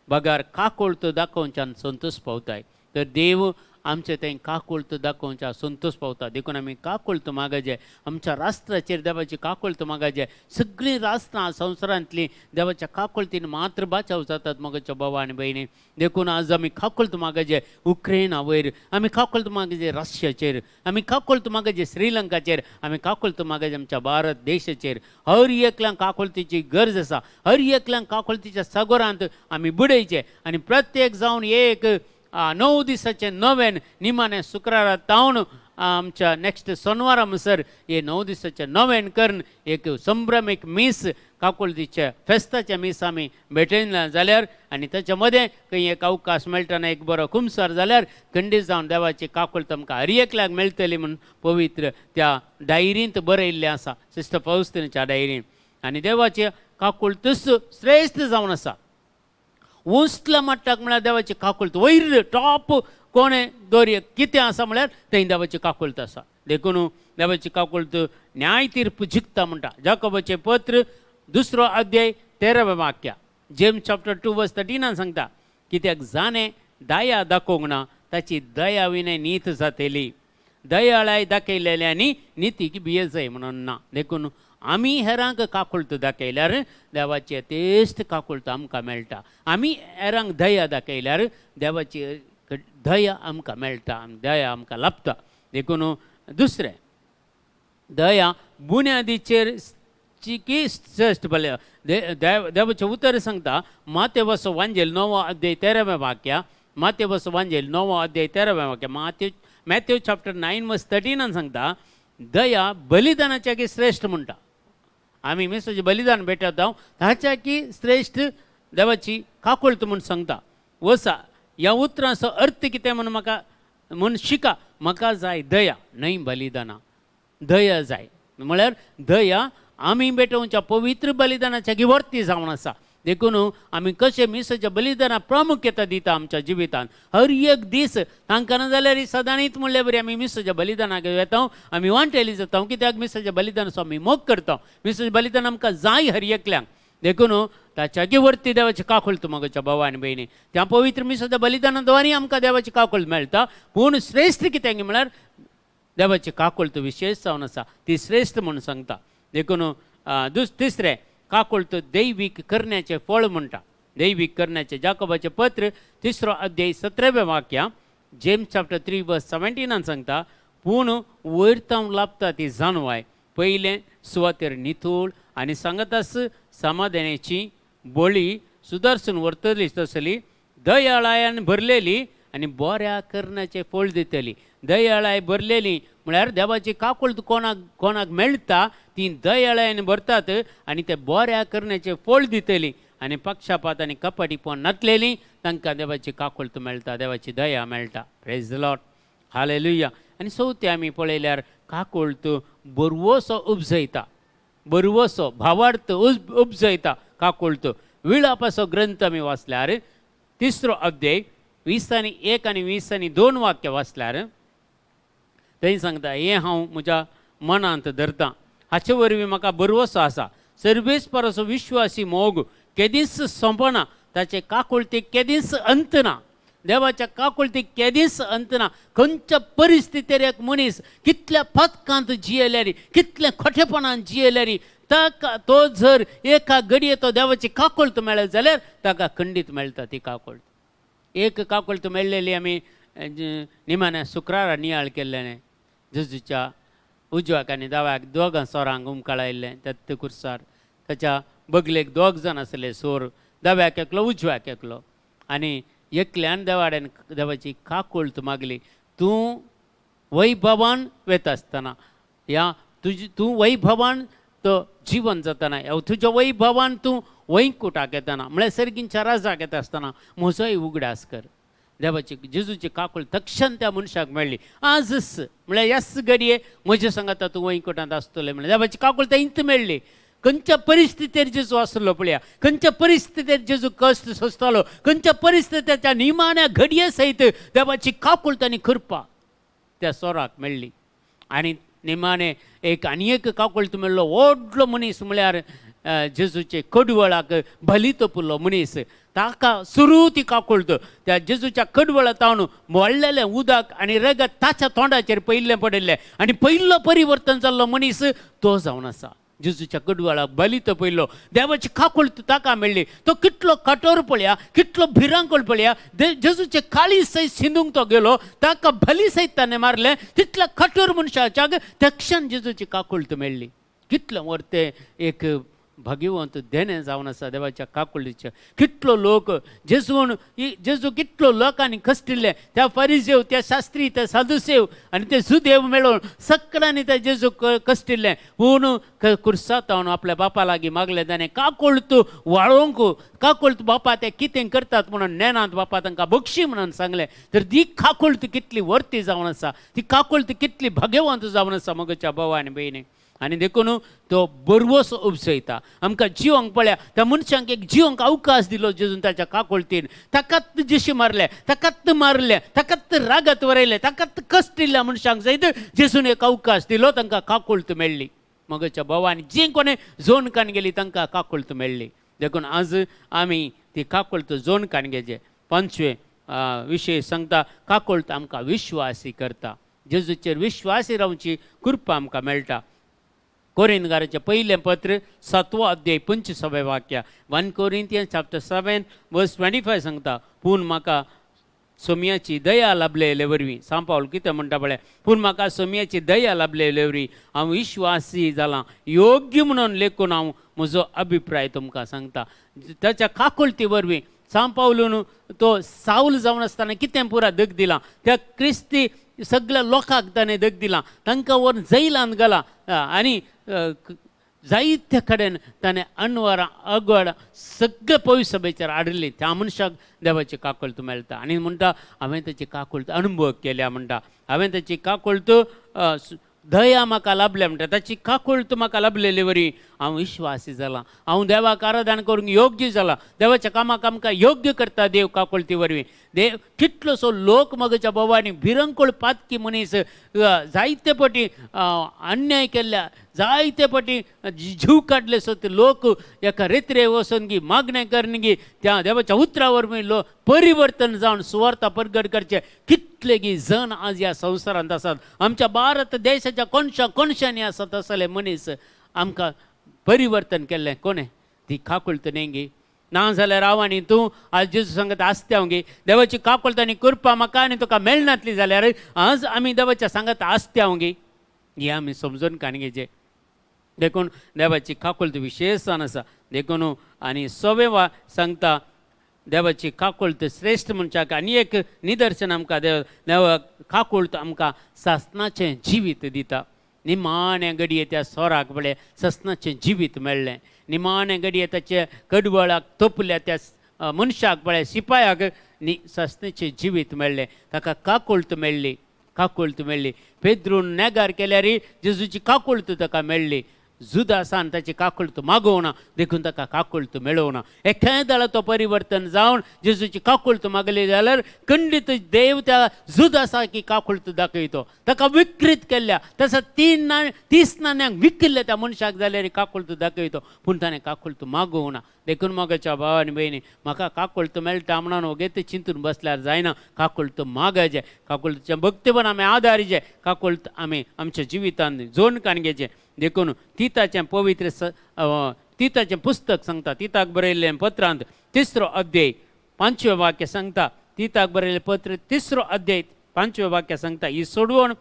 बगर काकुळत दाखोवच्यान संतोष पावताय. तर देव आमचे थंय काकुळत दाखोवच्या संतोष पावता. देखून आमी काकुळत मागाजे, आमच्या राष्ट्राचेर देवाची काकुळत मागाजे. सगळीं राष्ट्रां संवसारांतलीं देवाच्या काकुळतीन मात्र बाचाव जातात मगच्या बाबा आनी भयणी. देखून आज आमी काकुळत मागाजे उक्रेना वयर, आमी काकुळत मागाजे रशियाचेर, आमी काकुळत मागाजे श्रीलंकाचेर, आमी काकुळत मागाजे आमच्या भारत देशाचेर. हर एकल्यांक काकुळतीची गरज आसा. हर एकल्यांक काकुळतीच्या सागोरांत आमी बुडयचे आनी प्रत्येक जावन एक 9 दिसाचें नवेन निमाणें शुक्रारा तावन आमच्या नेक्स्ट सोनवारा म्हणसर हे 9 दिसाचें नवेन करून एक संभ्रम एक मीस काकुळतीचें फेस्ताचें मीस आमी भेटयना जाल्यार आनी ताच्या मदें खंय एक अवकाश मेळटना एक बरो कुमसार जाल्यार खंडीत जावन देवाची काकुळत आमकां हर एकल्याक मेळटली म्हूण पवित्र त्या डायरींत बरयल्लें आसा, सिस्टर फौस्तिनाच्या डायरींत. आनी देवाची काकुळतूच श्रेश्ठ जावन आसा. उंचल्या मट्टाक म्हळ्यार देवाची काकुळत वयर टॉप कोणें दोरये कितें आसा म्हळ्यार थंय देवाची काकुळत आसा. देखून देवाची काकुळत न्याय तीर्प जिखता म्हणटा. जाकोबाचें पत्र 2 अध्याय 13वें वाक्य, जेम्स चॅप्टर 2 वर्स 13 सांगता, कित्याक जाणें दया दाखोवंक ना ताची दया विणें नीत जातली, दयाळाय दाखयलेल्यांनी नितीक भिये जाय म्हणून ना. देखून आमी हेरांक काकुळत दाखयल्यार देवाची यथेश्ट काकुळत आमकां मेळटा. आमी हेरांक दया दाखयल्यार देवाची दया आमकां मेळटा, दया आमकां लाभता. देखून दुसरें दया बुन्यादीचेर की श्रेश्ठ भले देवाचें उतर सांगता, मातेवस वांजेल 9 अध्याय 13वें वाक्य, मातेवस वांजेल 9 अध्याय 13वें वाक्य, मॅथ्यू चॅप्टर 9 वर्स 13 सांगता, दया बलिदानाच्या की श्रेश्ठ म्हणटा. आमी मिसाचें बलिदान भेटता ताच्या की श्रेश्ठ देवाची काकुळत म्हूण सांगता. वसा ह्या उतरांचो अर्थ कितें म्हूण म्हाका म्हूण शिका, म्हाका जाय दया न्हय बलिदानां, दया जाय म्हळ्यार दया आमी भेटोवच्या पवित्र बलिदानाच्या गिवर्ती जावन आसा. देखून आमी कशें मिसाच्या बलिदानाक प्रामुख्यता दिता आमच्या जिवितांत हर एक दीस, तांकां ना जाल्यार सदांच म्हणल्यार बरी आमी मिसाच्या बलिदानाक वेता, आमी वांटेली जाता, कित्याक मिसाच्या बलिदानाचो आमी मोग करता. मिसाचें बलिदान आमकां जाय हर एकल्यांक. देखून ताच्या वरती देवाची काकुळत म्हज्या भावा आनी भयणी, त्या पवित्र मिसाच्या बलिदाना द्वारे आमकां देवाची काकुळत मेळटा. पूण श्रेश्ठ कितें म्हळ्यार देवाची काकुळत विशेश जावन आसा, ती श्रेश्ठ म्हूण सांगता. देखून तिसरें काकुळत दैवीक करण्याचें फळ म्हणटा. दैवीक करण्याचें जाकोबाचें पत्र 3 अध्याय 17वें वाक्य, जेम्स चॅप्टर 3 वर्स 17 सांगता, पूण वयर तावन लाभता ती जाणवाय पयलें सुवातेर नितूळ आनी सांगतास समाधानाची बळी सुदारसून व्हरतली तसली दयाळायान भरलेली आनी बऱ्या करण्याचें फळ दितली. दयाळाय भरलेली म्हळ्यार देवाची काकुळट कोणाक कोणाक मेळटा ती दयाळायन भरतात आनी ते बऱ्या करण्याचें फळ दितली आनी पक्षपात आनी कपटीपण नातलेली तांकां देवाची काकुळट मेळटा, देवाची दया मेळटा. Praise the Lord, hallelujah. आनी चवथें आमी पळयल्यार काकुळट बरवसो उपजयता, बरवसो भावार्थ उपजयता काकुळट. विळापाचो ग्रंथ आमी वाचल्यार तिसरो अध्याय 20 आनी 1 आनी 20 आनी 2 वाक्य वाचल्यार थंय सांगता, हें हांव म्हज्या मनांत धरतां, हाचे वरवीं म्हाका बरवसो आसा. सर्वेस्पराचो विश्वासी मोग केदींच सोंपना, ताचे काकुळतीक केदींच अंत ना. देवाच्या काकुळतीक केदींच अंत ना. खंयच्या परिस्थितीर एक मनीस कितल्या पथकांत जियेल्यारी, कितल्या खोटेपणान जियेल्यारी, ताका तो जर एका घडये तो देवाची काकुळत मेळत जाल्यार ताका खंडीत मेळटा ती काकुळत. एक काकुळत मेळ्ळेली आमी निमाण्या शुक्रारा नियाळ केल्लें, जेजूच्या उजव्याक आनी दाव्याक दोगां सोरांक उमकाळायल्लें त्या कुर्सार. ताच्या बगलेक दोग जाण आसले सोर, दाव्याक एकलो उजव्याक एकलो. आनी एकल्यान देवाड्यान देवाची काकुळत मागली, तूं वैभवान वेता आसतना ह्या तुजी तूं वैभवान तो जिवन जातना, तुज्या वैभवान तूं वैकुटाक येतना म्हळ्यार सर्गींच्या राजाक येता आसतना म्हजोय उगडास कर. देवाची जेजूची काकुळट तक्षण त्या मनशाक मेळ्ळी. आजच म्हळ्यार ह्याच घडये म्हज्या सांगाता तूं वैकुटांत आसतलें म्हळ्यार देवाची काकुळट इंत मेळ्ळी. खंयच्या परिस्थितीर जेजू आसलो पळया, खंयच्या परिस्थितीर जेजू कश्ट सोंसतालो, खंयच्या परिस्थितीच्या निमाण्या घडये सयत देवाची काकुळट आनी कृपा त्या सोराक मेळ्ळी. आनी निमाणे एक आनी एक काकुळट मेळ्ळो व्हडलो मनीस म्हळ्यार जेजूचे कडवळाक बली तोपुल्लो मनीस, ताका सुरू ती काकुळट त्या जेजूच्या कडवळा तावन मोडलेलें उदक आनी रगत ताच्या तोंडाचेर पयिल्लें पडिल्लें आनी पयलो परिवर्तन जाल्लो मनीस तो जावन आसा. जेजूच्या कडवळाक बली तपयल्लो, देवाची काकुळट ताका मेळ्ळी. तो कितलो कठोर पळया, कितलो भिरांकूळ पळया, जेजूचे काळी सयत शिंदूंक तो गेलो, ताका बली सयत ताणें मारलें. तितल्या कठोर मनशाच्याक तक्षण जेजूची काकुळट मेळ्ळी. कितलें व्हरतें एक भाग्यवंत देणें जावन आसा देवाच्या काकुळटीचें. कितलो लोक जेजून जेजू कितलो लोकांनी कश्टिल्ले, त्या फरिजेव, त्या शास्त्री, त्या साधुसेव आनी ते जुदेव मेळून सगळ्यांनी त्या जेजू कश्टिल्ले. पूण कुर्सातावन आपल्या बापा लागीं मागलें ताणें काकुळट वाळोवंक, काकुळट बापा ते कितें करतात म्हणून नेनात बापा तांकां बक्षी म्हणून सांगलें. तर ती काकुळट कितली वर्ती जावन आसा, ती काकुळट कितली भाग्यवंत जावन आसा मगच्या भाव आनी भयणी. आनी देखून तो बरवस उपसयता आमकां जिवंक. पळया त्या मनशांक एक जिवंक अवकाश दिलो जेजून ताच्या काकुळटीन. ताकात जेशी मारले, ताकात मारले, ताकात रागात वरयले, ताकात कश्ट दिल्ल्या मनशांक सयत जेजून एक अवकाश दिलो, तांकां काकुळट मेळ्ळी. मगच्या भावान जी कोणें जोनकान गेली तांकां काकुळट मेळ्ळी. देखून आज आमी ती काकुळट जोनकान घेचे. पांचवे विशय सांगता, काकुळट आमकां विश्वासी करता. जेजूचेर विश्वासी रावची कृपा आमकां मेळटा. कोरिंतकाराचें पयलें पत्र 7वो अध्याय 25वें वाक्य, 1 Corinthians chapter 7 verse 25 सांगता, पूण म्हाका सोम्याची दया लाभलेले वरवीं, सांपावल कितें म्हणटा पळय, पूण म्हाका सोम्याची दया लाभलेले वरवीं हांव विश्वासी जालां, योग्य म्हणून लेखून हांव म्हजो अभिप्राय तुमकां सांगता. ताच्या काकुळटी वरवीं सांपावलून तो सावल जावन आसतना कितें पुरा दग दिलां, त्या क्रिस्ती सगळ्या लोकांक ताणें दग दिलां, तांकां व्हरून जैलांत घालां आनी जायते कडेन ताणें अनवरां अगवड सगळे पवित्र सभेचेर हाडिल्ली. त्या मनशाक देवाची काकुळट मेळटा आनी म्हणटा हांवें ताची काकुळट अनुभव केल्या, म्हणटा हांवें ताची काकुळट दया म्हाका लाभल्या, म्हणटा ताची काकुळट म्हाका लाभलेले वरी हांव विश्वासी जालां, हांव देवाक आराधना करूंक योग्य जालां, देवाच्या कामाक आमकां योग्य करता देव काकुळटी वरवीं. देव कितलोसो लोक मगच्या भोवांनी भिरंकूळ पातकी मनीस जायते पटी अन्याय केल्ल्या, जायते पटी जीव काडले सो ते लोक एका रेत्रे वचून गी मागणें करून गी त्या देवाच्या उतरा वरवीं लोक परिवर्तन जावन सुवार्ता परगट करचे कितले गी जण आज ह्या संवसारांत आसात. आमच्या भारत देशाच्या कोनशा कोनशांनी आसात असले मनीस. आमकां परिवर्तन केल्लें कोणें? ती काकुळट न्ही गी. ना जाल्यार हांव आनी तूं आज जेजू सांगत आसता गे, देवाची काकुळट आनी कृपा म्हाका आनी तुका मेळनातली जाल्यार आज आमी देवाच्या सांगत आसता गे, हें आमी समजून काण घेवचें. देखून देवाची काकुळट विशेश जावन आसा. देखून आनी सवे वा सांगता देवाची काकुळट श्रेश्ठ मनशाक आनी एक निदर्शन आमकां देव देवा काकुळट आमकां सासनाचें जिवीत दिता. निमाणें घडये त्या सोराक पळय ससनाचें जिवीत मेळ्ळें. निमाणें घडये ताचे कडवळाक तोपल्या त्या मनशाक पळय शिपायाक नी ससनाचें जिवीत मेळ्ळें. ताका काकुळट मेळ्ळी, काकुळट मेळ्ळी. पेद्रून नेगार केल्यार जेजूची काकुळट ताका मेळ्ळी. जुदासान ताची काकुळट मागोवना देखून ताका काकुळट मेळोवना. एखाद्या तो परिवर्तन जावन जेजूची काकुळट मागली जाल्यार खंडीत देव त्या जुदासाकी काकुळट दाखयतो. ताका विकृत केल्ल्या तसो 30 नाण्यांक विकिल्ल्या त्या मनशाक जाल्यार काकुळट दाखयतो, पूण ताणें काकुळट मागोवना. देखून मोगाच्या भाव आनी भयणी, म्हाका काकुळट मेळटा म्हणून वगेत चिंतून बसल्यार जायना. काकुळट मागचें, काकुळटीचें भक्तीपण आमी आदारीचें, काकुळट आमी आमच्या जिवितांत जोड काण घेवचें. देखून तिताचें पवित्र तिताचें पुस्तक सांगता, तिताक बरयल्लें पत्रांत 3 अध्याय 5वें वाक्य सांगता. तिताक बरयल्लें पत्र 3 अध्याय 5वें वाक्य सांगता, ही सोडवण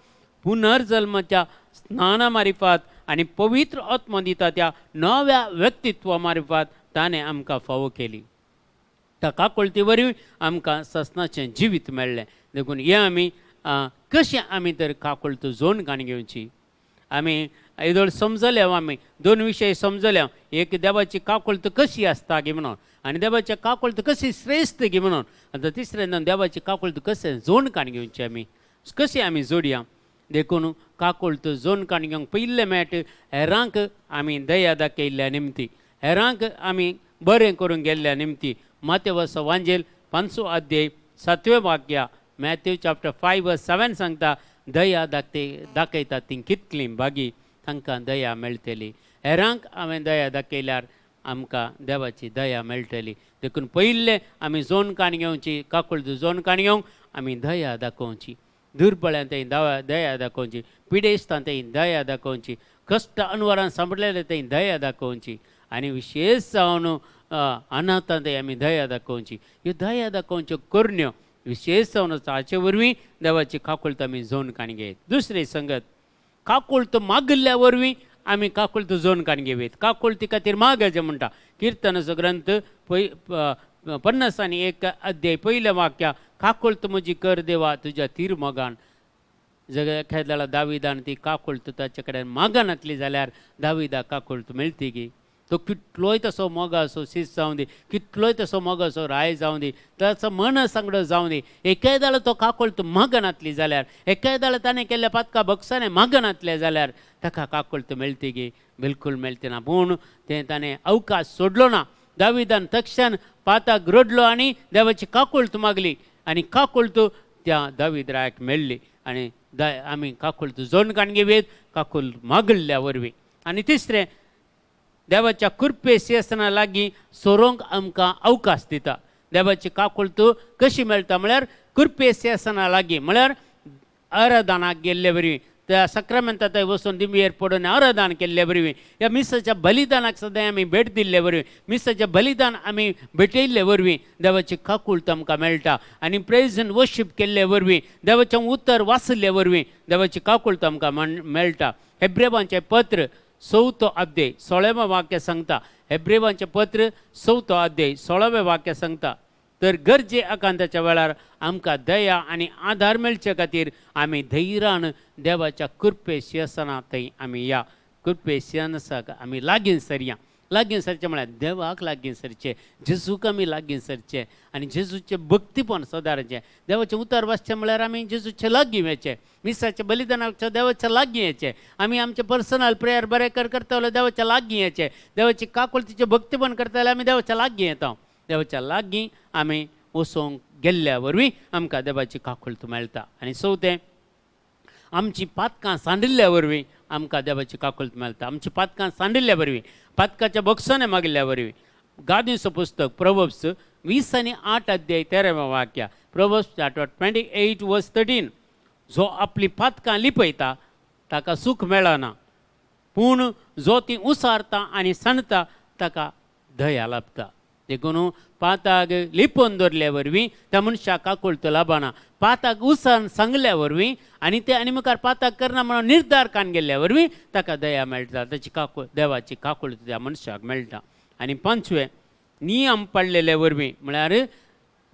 पुनर्जल्माच्या स्नाना मारिफात आनी पवित्र आत्मा दिता त्या नव्या व्यक्तित्वा मारिफात ताणें आमकां फावो केली. त्या काकुळटी वरवीं आमकां ससनाचें जिवीत मेळ्ळें. देखून हें आमी कशें आमी तर काकुळट जोड काण घेवची. आमी येदोळ समजले, आमी 2 विशय समजले. एक देवाची काकुळट कशी आसता गी म्हणून, आनी देवाची काकुळट कशी श्रेश्ठ गी म्हणून. आतां तिसरें देवाची काकुळट कशें जोड काण घेवची, आमी कशें आमी जोडया. देखून काकुळट जोड काण घेवंक पयलें मेट हेरांक आमी दया दाखयल्ल्या निमती, हेरांक आमी बरें करूंक गेल्ल्या निमती. मातेवस वांजेल 5 अध्याय 7वें वाक्य, मॅथ्यू चॅप्टर 5 वर्स 7 सांगता, दया दाखयता ती कितली बागी तांकां दया मेळटली. हेरांक हांवें दया दाखयल्यार आमकां देवाची दया मेळटली. देखून पयलें आमी जोन काण घेवची, काकुळट जोन काण घेवंक आमी दया दाखोवची, दुर्बळ्यां थंय दया दाखोवची, पिडेस्तां थंय दया दाखोवची, कश्ट अनवरान सांपडलेले थंय दया दाखोवची, आनी विशेश जावन अनाथां थंय आमी दया दाखोवची. ह्यो दया दाखोवच्यो करण्यो विशेश जावन आसा, हाचे वरवीं देवाची काकुळट आमी जोन काण घेयत. दुसरी संगत, काकुळट मागिल्ल्या वरवीं आमी काकुळट जोन काण घेवयत. काकुळटी खातीर मागायचें म्हणटा किर्तनाचो ग्रंथ 51 अध्याय 1 वाक्य, काकुळट म्हजी कर देवा तुज्या तीर मोगान. जग एखाद्या दाविदान ती काकुळट ताचे कडेन मागनातली जाल्यार दाविदा काकुळट मेळटी गी. तो कितलोय तसो मोगाचो शीस जावं दी, कितलोय तसो मोगाचो राय जावं दी, ताचो मन सांगडो जावं दी, एकेदाळ तो काकुळट मागनातली जाल्यार, एकेदाळ ताणें केल्ल्या पातका बक्षाने मागनातलें जाल्यार ताका काकुळट मेळटी गी? बिलकूल मेळटी ना. पूण तें ताणें अवकाश सोडलो ना. दाविदान तक्षण पाताक रडलो आनी देवाची काकुळट मागली आनी काकुळट त्या दावीद रायाक मेळ्ळी. आनी आमी काकुळट जोड काण घेवयत काकुळट मागल्ल्या वरवीं. आनी तिसरें, देवाच्या कृपे सिंहासना लागीं सोरोंक आमकां अवकाश दिता. देवाची काकुळट कशी मेळटा म्हळ्यार कृपे सिंहासना लागीं, म्हळ्यार आराधनाक गेल्ले वरवीं, त्या सक्रामेंता थंय वचून दिंबयेर पडून आराधन केल्ले वरवीं, ह्या मिसाच्या बलिदानाक सदां आमी भेट दिल्ले वरवीं, मिसाचें बलिदान आमी भेटयल्ले वरवीं देवाची काकुळट आमकां मेळटा. आनी प्रेज एंड वर्शीप केल्ले वरवीं, देवाचें उतर वाचिल्ले वरवीं देवाची काकुळट आमकां मेळटा. हेब्रेवांचें पत्र 4 अध्याय 16वें वाक्य सांगता, हेब्रेवांचें पत्र 4 अध्याय 16वें वाक्य सांगता, तर गरजे आकांताच्या वेळार आमकां दया आनी आधार मेळचे खातीर आमी धैर्यान देवाच्या कृपे सिंहासना थंय आमी या. कृपे सिंहासनाक आमी लागीं सरया. लागीं सरचें म्हळ्यार देवाक लागीं सरचें, जेजूक आमी लागीं सरचें आनी जेजूचें भक्तीपण सदारचें. देवाचें उतर वाचचें म्हळ्यार आमी जेजूचे लागीं वचचें, मिसाच्या बलिदानाक देवाच्या लागीं येचें, आमी आमचें पर्सनल प्रेयर बरें करता जाल्यार देवाच्या लागीं येचें, देवाची काकुळतीचें भक्तीपण करता जाल्यार आमी देवाच्या लागीं येता. देवाच्या लागीं आमी वचोंक गेल्ल्या वरवीं आमकां देवाची काकुळट मेळटा. आनी चवथें, आमची पातकां सांडिल्ल्या वरवीं आमकां देवाची काकुळट मेळटा. आमची पातकां सांडिल्ल्या वरवीं, पातकाच्या बक्षाने मागिल्ल्या वरवीं. गादीचो पुस्तक प्रोवर्ब्स 20 आणि 8 अध्याय 13व्या वाक्या, प्रोवर्ब्स चॅप्टर 28 वर्स 13, जो आपली पातकां लिपयता ताका सूख मेळना, पूण जो ती उसारता आनी सांडता ताका दया लाभता. देखून पाताक लिपोवन दवरल्या वरवीं त्या मनशाक काकुळट लाबना. पाताक उसान सांगल्या वरवीं आनी ते आनी मुखार पाताक करना म्हणून निर्धार कान गेल्ल्या वरवीं ताका दया मेळटा, ताची काकूळ देवाची काकुळट त्या मनशाक मेळटा. आनी पांचवें, नियम पाळलेले वरवीं म्हळ्यार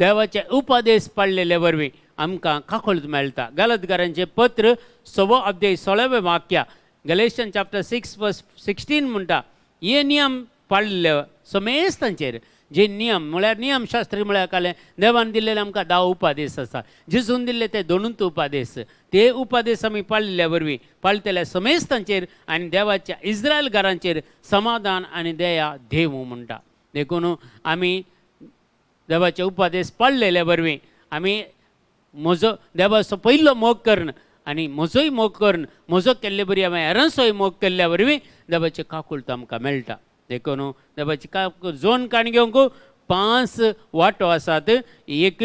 देवाचे उपदेश पाळलेले वरवीं आमकां काकुळट मेळटा. गलतगारांचें पत्र 6वो अध्याय 16वें वाक्य, गलेशन चॅप्टर 6 वर्स 16 म्हणटा, हे नियम पाळिल्ले समेस्तांचेर जे नियम म्हळ्यार नियमशास्त्री म्हळ्यार कालें देवान दिल्लेले आमकां 10 उपादेश आसा, जेजून दिल्ले ते 2 उपादेश, ते उपादेश आमी पाळिल्ल्या वरवीं पाळटल्या समेस्तांचेर आनी देवाच्या इस्रायल घरांचेर समाधान आनी दया देवूं म्हणटा. देखून आमी देवाचे उपादेश पाळलेल्या वरवीं आमी म्हजो देवाचो पयलो मोग करून आनी म्हजोय मोग करून म्हजो केल्ले बरी हांवें हेरांचोय मोग केल्ल्या वरवीं देवाचे काकुळट आमकां मेळटा. देखून देवाची काकूळ जोन काण घेवंक 5 वांटो आसात. एक,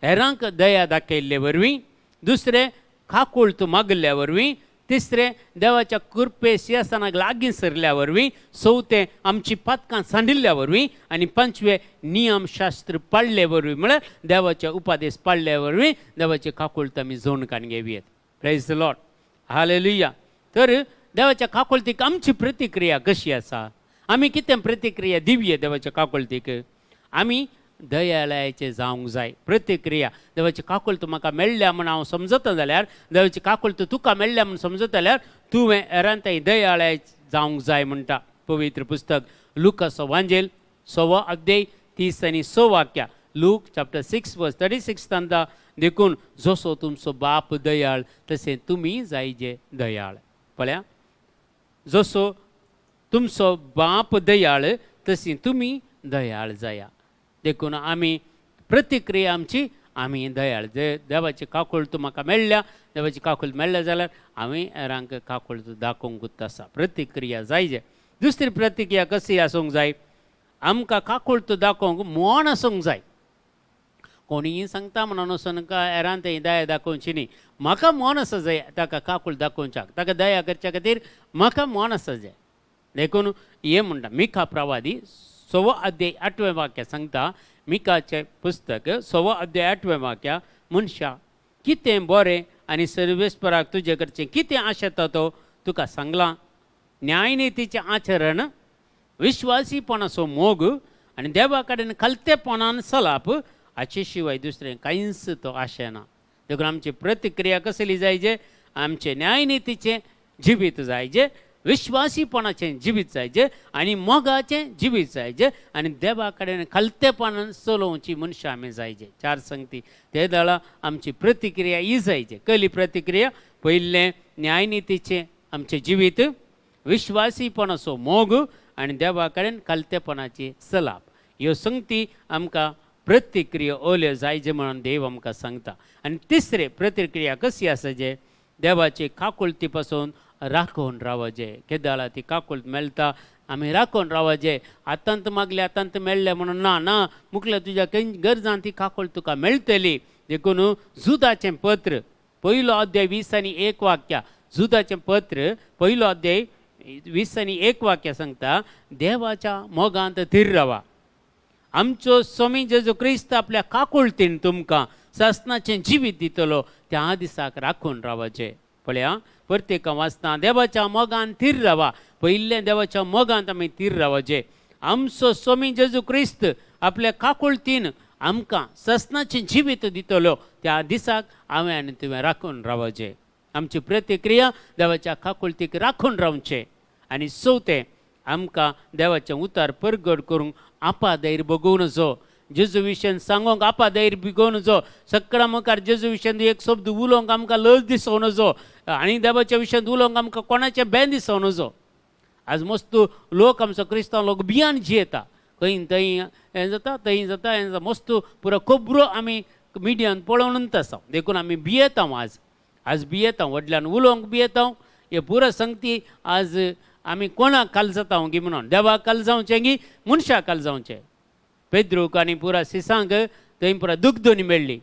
हेरांक दया दाखयल्ले वरवीं, दुसरें काकुळट मागल्ल्या वरवीं, तिसरें देवाच्या कृपे सिंहासनाक लागीं सरल्या वरवीं, चवथें आमची पातकां सांडिल्ल्या वरवीं आनी पांचवें नियमशास्त्र पाळ्ळे वरवीं म्हळ्यार देवाचे उपादेश पाळ्ळे वरवीं देवाचे काकुळट आमी जोन काण घेवयेत. Praise the Lord, hallelujah. तर देवाच्या काकुळटीक आमची प्रतिक्रिया कशी आसा, आमी कितें प्रतिक्रिया दिवये देवाच्या काकुळटीक? आमी दयालयाचें जावंक जाय. प्रतिक्रिया देवाची काकुळट म्हाका मेळ्ळ्या म्हूण हांव समजता जाल्यार, देवाची काकुळट तुका मेळ्ळ्या म्हूण समजता जाल्यार तुवें हेरांतय दयाळाय जावंक जाय म्हणटा पवित्र पुस्तक. लुकाचो वांजेल 6वो अध्याय 30 आनी 6 वाक्या, लूक चॅप्टर 6 वर्स 36 सांगता, देखून जसो तुमचो बाप दयाळ तशें तुमी जायजे दयाळ. पळया, जसो तुमचो बाप दयाळ तशी तुमी दयाळ जाया. देखून आमी प्रतिक्रिया आमची आमी दयाळ. देवाची काकुळट म्हाका मेळ्ळ्या, देवाची काकुळट मेळ्ळ्या जाल्यार आमी हेरांक काकुळट दाखोवंकूच आसा. प्रतिक्रिया जायजे. दुसरी प्रतिक्रिया कशी आसूंक जाय? आमकां काकुळट दाखोवंक मोन आसूंक जाय. कोणीय सांगता म्हणून वचून हेरान थंय दया दाखोवची न्ही. म्हाका मोन आसा जाय ताका काकुळट दाखोवच्याक, ताका दया करच्या खातीर म्हाका मोन आसा जाय. देखून हें म्हणटा मिखा प्रवादी 6वो अध्याय 8वें वाक्य सांगता. मिखाचें पुस्तक 6वो अध्याय 8वें वाक्य, मनशा कितें बरें आनी सर्वेस्पराक तुजे कडचें कितें आशेता तो तुका सांगलां. न्यायनितीचें आचरण, विश्वासीपणाचो मोग आनी देवा कडेन खालतेपणान चलप हाचे शिवाय दुसरें कांयच तो आशेना. देखून आमची प्रतिक्रिया कसली जायजे? आमचें न्यायनितीचें जिवीत जायजे, विश्वासीपणाचें जिवीत जायजे आनी मोगाचें जिवीत जायजे आनी देवा कडेन खालतेपणान चलोवची मनशां आमी जायजे. 4 संगती ते दळा आमची प्रतिक्रिया ही जायजे. कसली प्रतिक्रिया? पयलें न्यायनितीचें आमचें जिवीत, विश्वासीपणाचो मोग आनी देवा कडेन खालतेपणाची चलप. ह्यो संगती आमकां प्रतिक्रिया ओल्यो जायजे म्हणून देव आमकां सांगता. आनी तिसरे प्रतिक्रिया कशी आसा? जे देवाचे काकुळटी पासून राखून रावचे. केदाळा ती काकुळट मेळटा आमी राखून रावचे. आतांत मागले आतांत मेळ्ळे म्हणून ना ना मुखल्या तुज्या गरजान ती काकुळट तुका मेळटली. देखून जुदाचें पत्र 1 अध्याय 20 आनी 1 वाक्य, जुदाचें पत्र 1 अध्याय 20 आनी 1 वाक्य सांगता, देवाच्या मोगांत थीर रावा. आमचो स्वामी जेजू क्रिस्त आपल्या काकुळटीन तुमकां सासणाचें जिवीत दितलो त्या दिसाक राखून रावचें. पळया प्रत्येक वाचता देवाच्या मोगान थीर रावा. पयिल्लें देवाच्या मोगांत आमी थीर रावचें. आमचो स्वामी जेजू क्रिस्त आपल्या काकुळटीन आमकां सासणाचें जिवीत दितलो त्या दिसाक हांवें आनी तुवें राखून रावचें. आमची प्रतिक्रिया देवाच्या काकुळटीक राखून रावचें. आनी चवथें, आमकां देवाचें उतार परगट करूंक आपाधैर बगोवन नजो. जेजू विशयान सांगोंक आपाधैर बिगोवन नजो. सगळ्या मुखार जेजू विशयान एक शब्द उलोवंक आमकां लज दिसोवं नजो आनी देवाच्या विशयान उलोवंक आमकां कोणाचें बें दिसोवं नजो. आज मस्त लोक आमचो क्रिस्तांव लोक भियान जियेता, खंय थंय हें जाता थंय जाता हें जाता, मस्त पुरो खबरो आमी मिडियान पळोवनूच आसा. देखून आमी भियेता आज, आज भियेता, व्हडल्यान उलोवंक भियेता. हे पुरो संगती आज आमी कोणाक काल जाता गी म्हणून, देवाक काल जावचें गी मनशाक काल जावचें. पेद्रूक आनी पुरा सिसांक थंय पुरा दुग्धोनी मेळ्ळी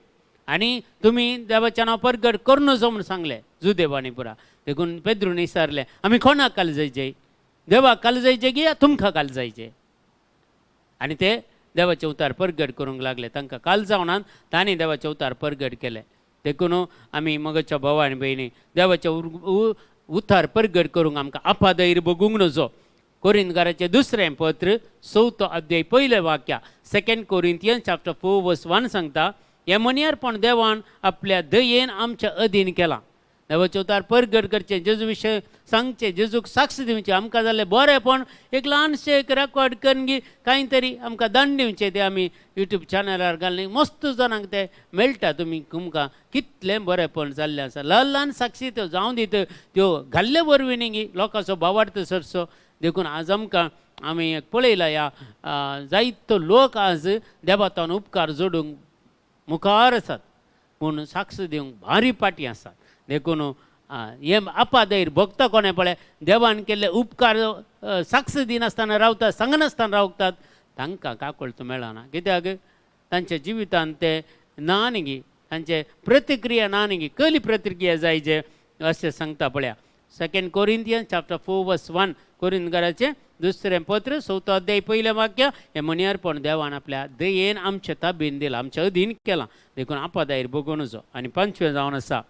आनी तुमी देवाच्या नांव परगट करूं नजो म्हूण सांगलें जुदेवानी पुरा. देखून पेद्रून विचारलें आमी कोणाक काल जायचे, देवाक काल जायचे की तुमकां काल जायचे? आनी ते देवाचें उतार परगट करूंक लागले. तांकां काल जावनात तांणी देवाचें उतार परगट केलें. देखून आमी मगच्या भाव आनी भयणी देवाचें उतार परगट करूंक आमकां आपादैर भोगूंक नजो. कोरिंतकाराचें दुसरें पत्र चवथो अध्याय पयलें वाक्य 2 Corinthians chapter 4 verse 1 सांगता, हें मनियारपण देवान आपल्या दयेन आमच्या अधीन केलां. देवाचें उतार परगट करचें, जेजू विशय सांगचें, जेजूक साक्ष दिवचें. आमकां जाल्लें बरेंपण एक ल्हानशें एक रेकॉर्ड करून कांय तरी आमकां दान दिवचें, तें आमी यूट्यूब चॅनलार घालून मस्त जाणांक तें मेळटा. तुमी तुमकां कितलें बरेंपण जाल्लें आसा, ल्हान ल्हान साक्षी त्यो जावं दीत, त्यो घाल्ले वरवीं न्ही लोकांचो भावार्थ सरचो. देखून आज आमकां आमी पळयला ह्या जायतो लोक आज देवातान उपकार जोडूंक मुखार आसात, पूण साक्ष दिवंक भारी पाटी आसात. देखून हें आपादैर भोगता कोणें पळय देवान केल्ले उपकार साक्ष दिनासतना रावतात, सांगनासतना रावतात, तांकां काकूळत मेळना. कित्याक तांच्या जिवितांत ते ना न्ही, तांचे प्रतिक्रिया ना न्ही, कसली प्रतिक्रिया जाय जे अशें सांगता पळया. 2 Corinthians chapter 4 verse 1, कोरिंतकाराचें दुसरें पत्र चवथो अध्याय पयलें वाक्य, हें मनियारपण देवान आपल्या दयेन आमच्या ताबीन दिलां, आमच्या अधीन केलां. देखून आपादायर भोगून नजो. आनी पांचवें जावन आसा,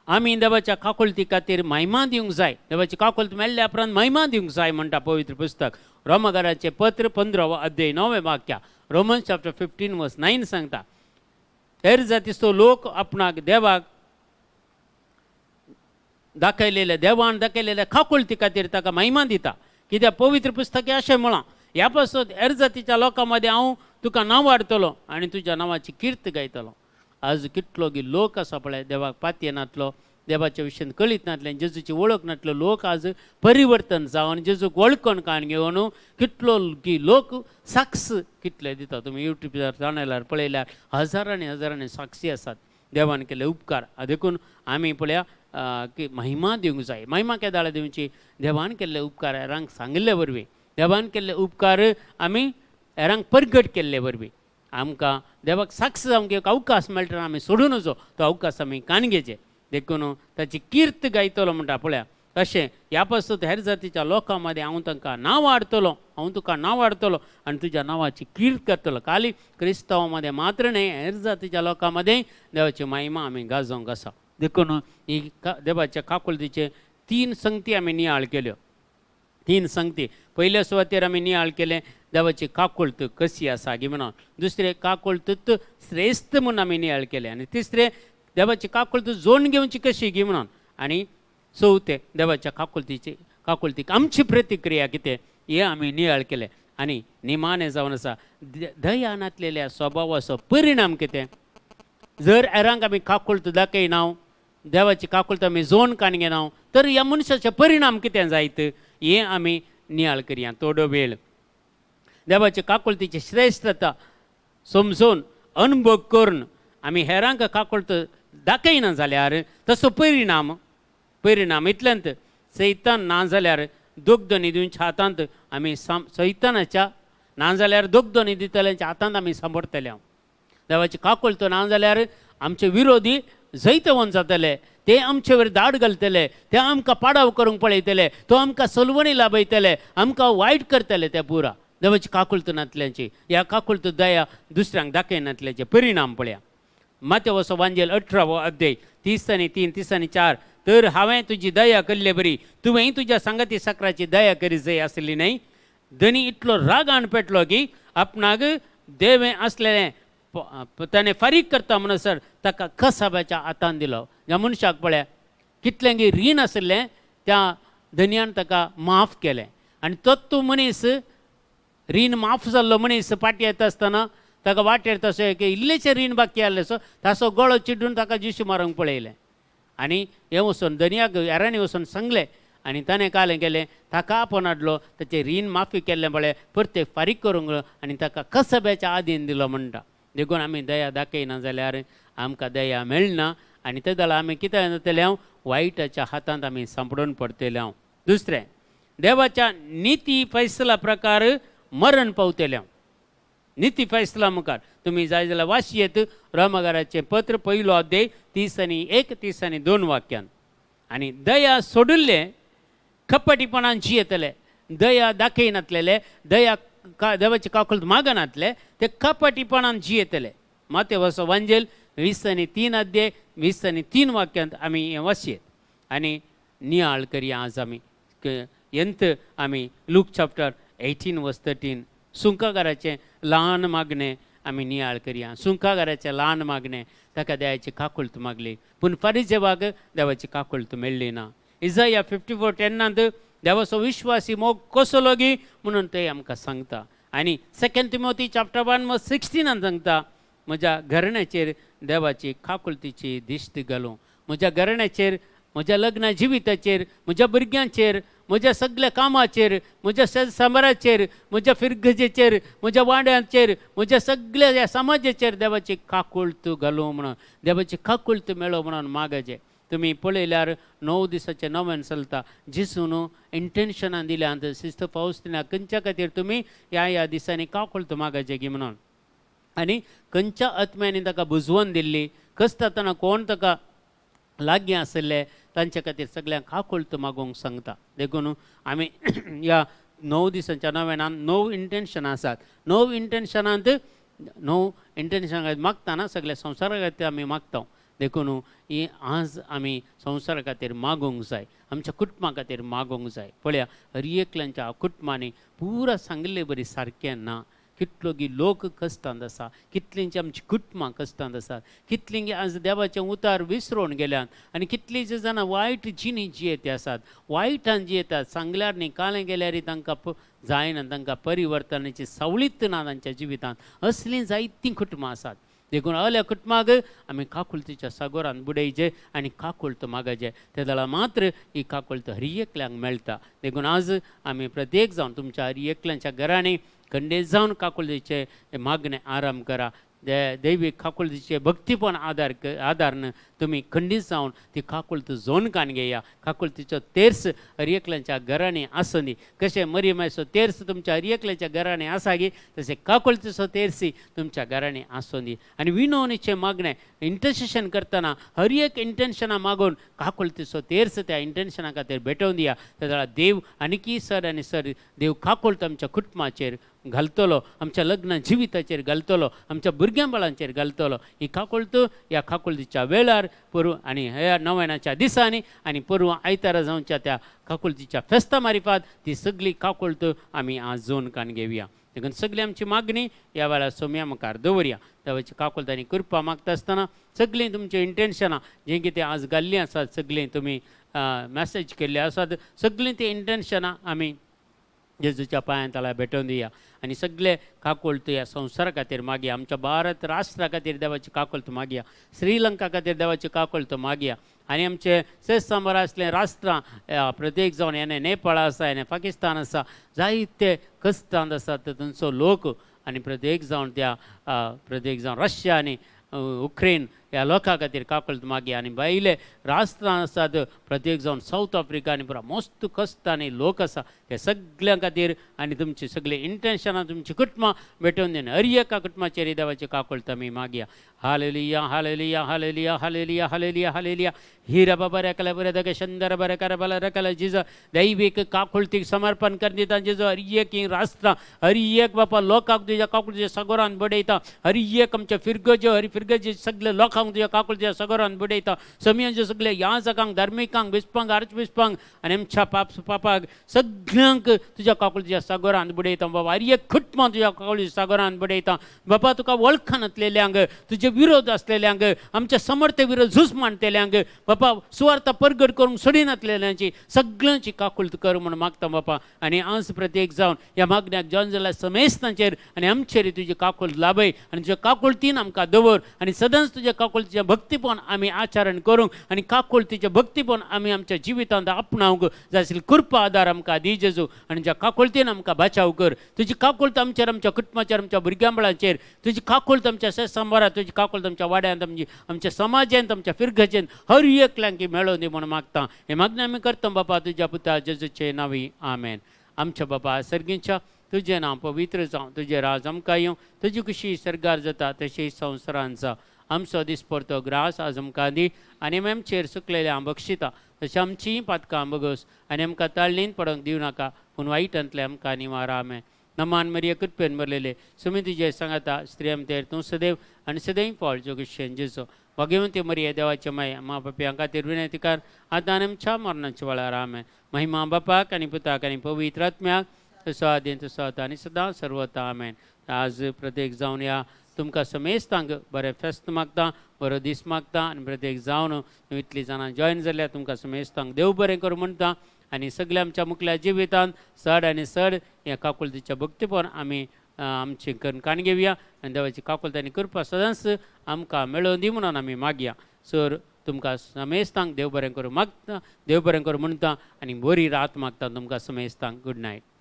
आमी देवाच्या काकुळती खातीर महिमा दिवंक जाय. देवाची काकुळत मेळ्ळ्या उपरांत महिमा दिवंक जाय म्हणटा पवित्र पुस्तक. रोमकाराचें पत्र 15 अध्याय 9 वाक्य, Romans chapter 15 verse 9 सांगता, हेर जातीचो लोक आपणाक देवाक दाखयलेले, देवान दाखयलेले काकुळती खातीर ताका महिमा दिता. कित्याक पवित्र पुस्तक अशें म्हळां, ह्या पासून हेर जातीच्या लोकां मदें हांव तुका नांव हाडटलो आनी तुज्या नांवाची कीर्त गायतलो. आज कितलो गी लोक आसा पळय देवाक पातयेनातलो, देवाच्या विशयान कळीत नातलें, जेजूची वळख नातलो लोक आज परिवर्तन जावन जेजूक वळखण काण घेवन कितलो गी लोक साक्ष कितले दिता. तुमी यूट्यूबार चॅनलार पळयल्यार हजारांनी हजारांनी साक्षी आसात देवान केल्ले उपकार. देखून आमी पळया की महिमा दिवंक जाय. महिमा केदाळा दिवची? देवान केल्ले उपकार हेरांक सांगिल्ले वरवीं, देवान केल्ले उपकार आमी हेरांक परगट केल्ले वरवीं आमकां देवाक साक्ष जावंक एक अवकाश मेळटा, आमी सोडून वचो तो अवकाश आमी काण घेवचे. देखून ताची कीर्त गायतलो म्हणटा पळया. तशें ह्या पासून हेर जातीच्या लोकां मदें हांव तांकां नांव हाडटलो, हांव तुका नांव हाडटलो आनी तुज्या नांवाची कीर्त करतलो. खाली क्रिस्तांवां मदें मात्र न्हय, हेर जातीच्या लोकां मदें देवाची महिमा आमी गाजोवंक आसा. देखून ही देवाच्या काकुळतीचे 3 संगती आमी नियाळ केल्यो. 3 संगती. पयल्या सुवातेर आमी नियाळ केलें देवाची काकुळत कशी आसा गी म्हणून, दुसरें काकुळत श्रेश्ठ म्हूण आमी नियाळ केलें, आनी तिसरें देवाची काकुळत जोड घेवची कशी गी म्हणून, आनी चवथें देवाच्या काकुळतीची काकुळतीक आमची प्रतिक्रिया कितें हें आमी नियाळ केलें. आनी निमाणें जावन आसा दया नातलेल्या स्वभावाचो परिणाम कितें. जर हेरांक आमी काकुळत दाखयना, देवाची काकुळत आमी जोड काण घेना, तर ह्या मनशाचे परिणाम कितें जायत हें आमी नियाळ करया थोडो वेळ. देवाचे काकुळतीची श्रेश्ठता समजून अनुभव करून आमी हेरांक काकुळत दाखयना जाल्यार तसो परिणाम परिणाम इतल्यांत सैतान ना जाल्यार दोगदनी दिवच्या हातांत आमी सैतानाच्या ना जाल्यार दोगदनी दितल्यांच्या हातांत आमी सांपडटले. देवाची काकुळत ना जाल्यार आमचे विरोधी जैतवंत जातले, ते आमचे वयर दाड घालतले, ते आमकां पाडाव करूंक पळयतले, तो आमकां सलवणी लाभयतले, आमकां वायट करतले. ते पुरा देवाची काकुळत नातल्यांची ह्या काकुळत दया दुसऱ्यांक दाखयनातल्याचे परिणाम पळया. मातेवसो वांजेल 18वो अध्याय 30 आनी 3 30 आनी 4, तर हांवें तुजी दया केल्ले बरी तुवेंय तुज्या सांगाती साकराची दया करी जाय आसली न्हय. धनी इतलो रागान पेटलो की आपणाक देवें आसलेलें ताणें फारीक करता म्हणसर ताका कसाबाच्या हातान दिलो. ह्या मनशाक पळया कितलें रीण आशिल्लें त्या धनयान ताका माफ केलें, आनी तोच मनीस रीण माफ जाल्लो मनीस पाटी येता आसतना ताका वाटेर तसो एक इल्लेशें रीण बाकी आसलें सो ताचो गळो चिड्डून ताका जिशू मारूंक पळयलें. आनी हें वचून धनयाक हेरांनी वचून सांगलें आनी ताणें कालें केलें ताका आपोवन हाडलो, ताचें रीण माफी केल्लें पळय परतें फारीक करूंक आनी ताका कसब्याच्या आदीन दिलो म्हणटा. देखून आमी दया दाखयना जाल्यार आमकां दया मेळना आनी ते जाल्यार आमी कितें जातलें हांव वायटाच्या हातांत आमी सांपडून पडटले हांव. दुसरें देवाच्या निती फैसला प्रकार मरण पावतले हांव. निती फैसला मुखार तुमी जाय जाल्यार वाचयेत रोमगाराचें पत्र 1 अध्याय 30 आनी 1 30 आनी 2 वाक्यान. आनी दया सोडिल्ले कपटीपणान जियेतले, दया दाखयनातलेले, दया देवाची काकुळट मागनातले ते कपटीपणान जियेतले. मातेवचो वांजेल 23 अध्याय 23 वाक्यांत आमी हें वाचयेत आनी नियाळ करया. आज आमी यंत आमी लूक चॅप्टर 18 वर्स 13 सुंकागाराचें ल्हान मागणें आमी नियाळ करया. सुंकागाराचें ल्हान मागणें, ताका देवाची काकुळट मागली पूण फारिजेवाक देवाची काकुळट मेळ्ळी ना. इजाया 54:10 देवाचो विश्वासी मोग कसो गी म्हणून ते आमकां सांगता. आनी सेकंड तिमोती चॅप्टर 1 वर्स 16 सांगता, म्हज्या घराण्याचेर देवाची काकुळटीची दिश्ट घालूं, म्हज्या घराण्याचेर, म्हज्या लग्न जिविताचेर, म्हज्या भुरग्यांचेर, म्हज्या सगल्या कामाचेर, म्हज्या सांबाराचेर, म्हज्या फिरगजेचेर, म्हज्या वाड्यांचेर, म्हज्या सगल्या ह्या समाजाचेर देवाची काकुळट घालूं म्हणून, देवाची काकुळट मेळो म्हणून मागाचें. तुमी पळयल्यार 9 दिसाचें नवेन चलता. जेजून इंटेन्शनान दिल्या सिस्त पावस खंयच्या खातीर तुमी ह्या ह्या दिसांनी काकुळट मागाचें गी म्हणून. आनी खंयच्या आत्म्यानी ताका बुजवण दिल्ली, कसतातना कोण ताका लागीं आशिल्ले तांचे खातीर सगल्यांक काकुळट मागूंक सांगता. देखून आमी ह्या 9 दिसांच्या नवेनान 9 इंटेन्शनां आसात. 9 इंटेन्शनांत 9 इंटेन्शनां मागतना सगल्या संवसारा खातीर आमी मागता. देखून ही आज आमी संवसारा खातीर मागूंक जाय, आमच्या कुटुंबा खातीर मागूंक जाय. पळया हर एकल्यांच्या कुटुंबांनी पुरा सांगिल्ले बरी सारकें ना. कितलो गी लोक कश्टांत आसा, कितलींची आमची कुटुंबां कश्टांत आसात, कितलीं आज देवाचें उतार विसरून गेल्यात आनी कितलींची जाणां वायट जिणी जियेते आसात, वायटान जियेतात. सांगल्यार न्ही कालें गेल्यार तांकां जायना, तांकां परिवर्तनाची सावळीत ना तांच्या जिवितांत. असलीं जायतीं कुटुंबां आसात. देखून असल्या कुटुंबाक आमी काकुळतीच्या सागोरान बुडयचे आनी काकुळत मागाचे. ते जाल्यार मात्र ही काकुळत हर एकल्यांक मेळटा. देखून आज आमी प्रत्येक जावन तुमच्या हर एकल्यांच्या घरांनी खंडीत जावन काकुळतीचे मागणें आराम करा. दैवीक काकुळतीचे भक्तीपण आदारन तुमी खंडीत जावन ती काकुळत जोन कान घेया. काकुळतीचो तेर्स हर एकल्यांच्या घरांनी आसूं. कशें मरिमायचो तेर्स तुमच्या हर एकल्याच्या घरांनी आसा गी, तशें काकुळतीचो तेर्सी तुमच्या घरांनी आसूं. आनी विनवणीचें मागणें इंटरसेशन करतना हर एक इंटेन्शनां मागून काकुळतीचो तेर्स त्या इंटेन्शना खातीर भेटोवन दिया. ते जाल्यार देव आनीकी सर आनी सर देव काकुळत आमच्या कुटुंबाचेर घालतलो, आमच्या लग्न जिविताचेर घालतलो, आमच्या भुरग्यां बाळांचेर घालतलो. ही काकुळत ह्या काकुळतीच्या वेळार पोरूं आनी ह्या नव्यानाच्या दिसांनी आनी पोरूं आयतारा जावच्या त्या काकुळतीच्या फेस्ता मारिफात ती सगळी काकुळत आमी आज जोन कान घेवया. देखून सगळी आमची मागणी ह्या वेळार सोम्या मुखार दवरया. देवाची काकुळत आनी कृपा मागता आसतना सगळीं तुमची इंटेन्शनां जीं कितें आज घाल्लीं आसात, सगळीं तुमी मॅसेज केल्ली आसात, सगळीं तीं इंटेन्शनां आमी जेजूच्या पांयां तळा भेटोवन दिया. आनी सगळे काकुळत ह्या संवसारा खातीर मागया, आमच्या भारत राष्ट्रा खातीर देवाची काकुळत मागया, श्रीलंका खातीर देवाची काकुळत मागया. आनी आमचे शेज सांबार आसले राष्ट्रां प्रत्येक जावन हेणे नेपाळ आसा, हेणे पाकिस्तान आसा, जायते कश्टांत आसात थंयचो लोक. आनी प्रत्येक जावन त्या प्रत्येक जावन रशिया आनी उक्रेन ह्या लोकां खातीर काकुळत मागया. आनी भायले राष्ट्रां आसात प्रत्येक जावन सावथ आफ्रिका आनी पुरा मस्त कश्टांनी लोक आसा ते सगळ्यां खातीर आनी तुमची सगळीं इंटेन्शनां तुमची कुटुंबां भेटोवन दिवन हर एका कुटुंबाचेर देवाची काकुळत आमी मागया. Hallelujah hallelujah hallelujah hallelujah hallelujah hallelujah. हिरा बाबा रेकला बरे दगे शंदर बरे कर बला रकला जिजो दैवीक काकुळतीक समर्पण कर दिता जिजो. हर एक ही राष्ट्रां हर एक बापा लोकांक तुज्या काकुळतीच्या सगोरान बडयता. हर एक आमच्या फिरगज्यो हर फिरगजे सगळे लोकांक तुज्या काकुळतीच्या सगोरान बडयता. समियांचे सगळे याजकांक धार्मिकांक बिस्पांक आर्चबिस्पांक आनी आमच्या पापाक सगळ्यांक तुज्या काकुळतीच्या सागोरान बुडयता बाबा. हर एक कुटुंबां तुज्या काकुळतीच्या सागोरान बुडयता बाबा. तुका वळखनातलेल्यांक, तुजे विरोध आसलेल्यांक, आमच्या समर्थ विरोध झूज मांडटेल्यांक बापा, सुवार्थ परगट करूंक सोडिनातलेल्यांची सगळ्यांची काकुळत कर म्हूण मागता बापा. आनी आज प्रत्येक जावन ह्या मागण्याक जॉन जाल्यार समेस्तांचेर आनी आमचेर तुजी काकुळत लाभय आनी तुज्या काकुळतीन आमकां दवर आनी सदांच तुज्या काकुळतीचें भक्तीपण आमी आचरण करूंक आनी काकुळतीचें भक्तीपण आमी आमच्या जिवितांत आपणावंक जाय आशिल्ली कृपा आदार आमकां दी जेजू. आनी ज्या काकुळतीन आमकां बचाव कर. तुजी काकुळत आमचेर, आमच्या कुटुंबाचेर, आमच्या भुरग्यां बाळांचेर, तुजी काकुळत आमच्या शेज सांबारात, तुजी काकुळत आमच्या वाड्यांत, आमची आमच्या समाजांत, आमच्या फिरगजेंत हर एकल्यांक मेळोवन दी म्हूण मागता. हे मागणें आमी करता बापा तुज्या पुता जेजूचे नांवी, आमेन. आमच्या बापा सर्गींच्या, तुजें नांव पवित्र जावं, तुजें राज आमकां येवं, तुजी खुशी सर्गार जाता तशी संवसारान जावं. आमचो दिसपडतो ग्रास आज आमकां दी आनी आमचेर सुकलेल्या बक्षिता तशें आमचीं पातकां बगस आनी आमकां ताळणीन पडोंक दिवं नाका पूण वायटांतलें आमकां निवार. आमेन. नमान मरिया, कृपेन भरलेले, सुमी तुजे सांगाता, स्त्रियां भितर तूं सदैव आनी सदैव फळ जोगेशन जेजो. भाग्यवंती मरिया, देवाचे माय, मा पापयां खातीर विनंती कर, आतां आनी आमच्या मरणाच्या वेळार. आमेन. महिमा बापाक आनी पुताक आनी पवित्र आत्म्याक, तसो आदीं तसो आतां आनी सदां सर्वता. आमेन. आज प्रत्येक जावन ह्या तुमकां समेस्तांक बरें फेस्त मागता, बरो दीस मागता आनी प्रत्येक जावन इतलीं जाणां जॉयन जाल्या, तुमकां समेस्तांक देव बरें करूं म्हणटा. आनी सगल्या आमच्या मुखल्या जिवितांत चड आनी चड ह्या काकुळतीच्या भक्तीपण आमी आमची करून काण घेवया आनी देवाची काकुळत आनी कृपा सदांच आमकां मेळोवन दी म्हणून आमी मागया. सर, तुमकां समेस्तांक देव बरें करूं मागता, देव बरें करूं म्हणटा आनी बरी रात मागता तुमकां समेस्तांक. Good night.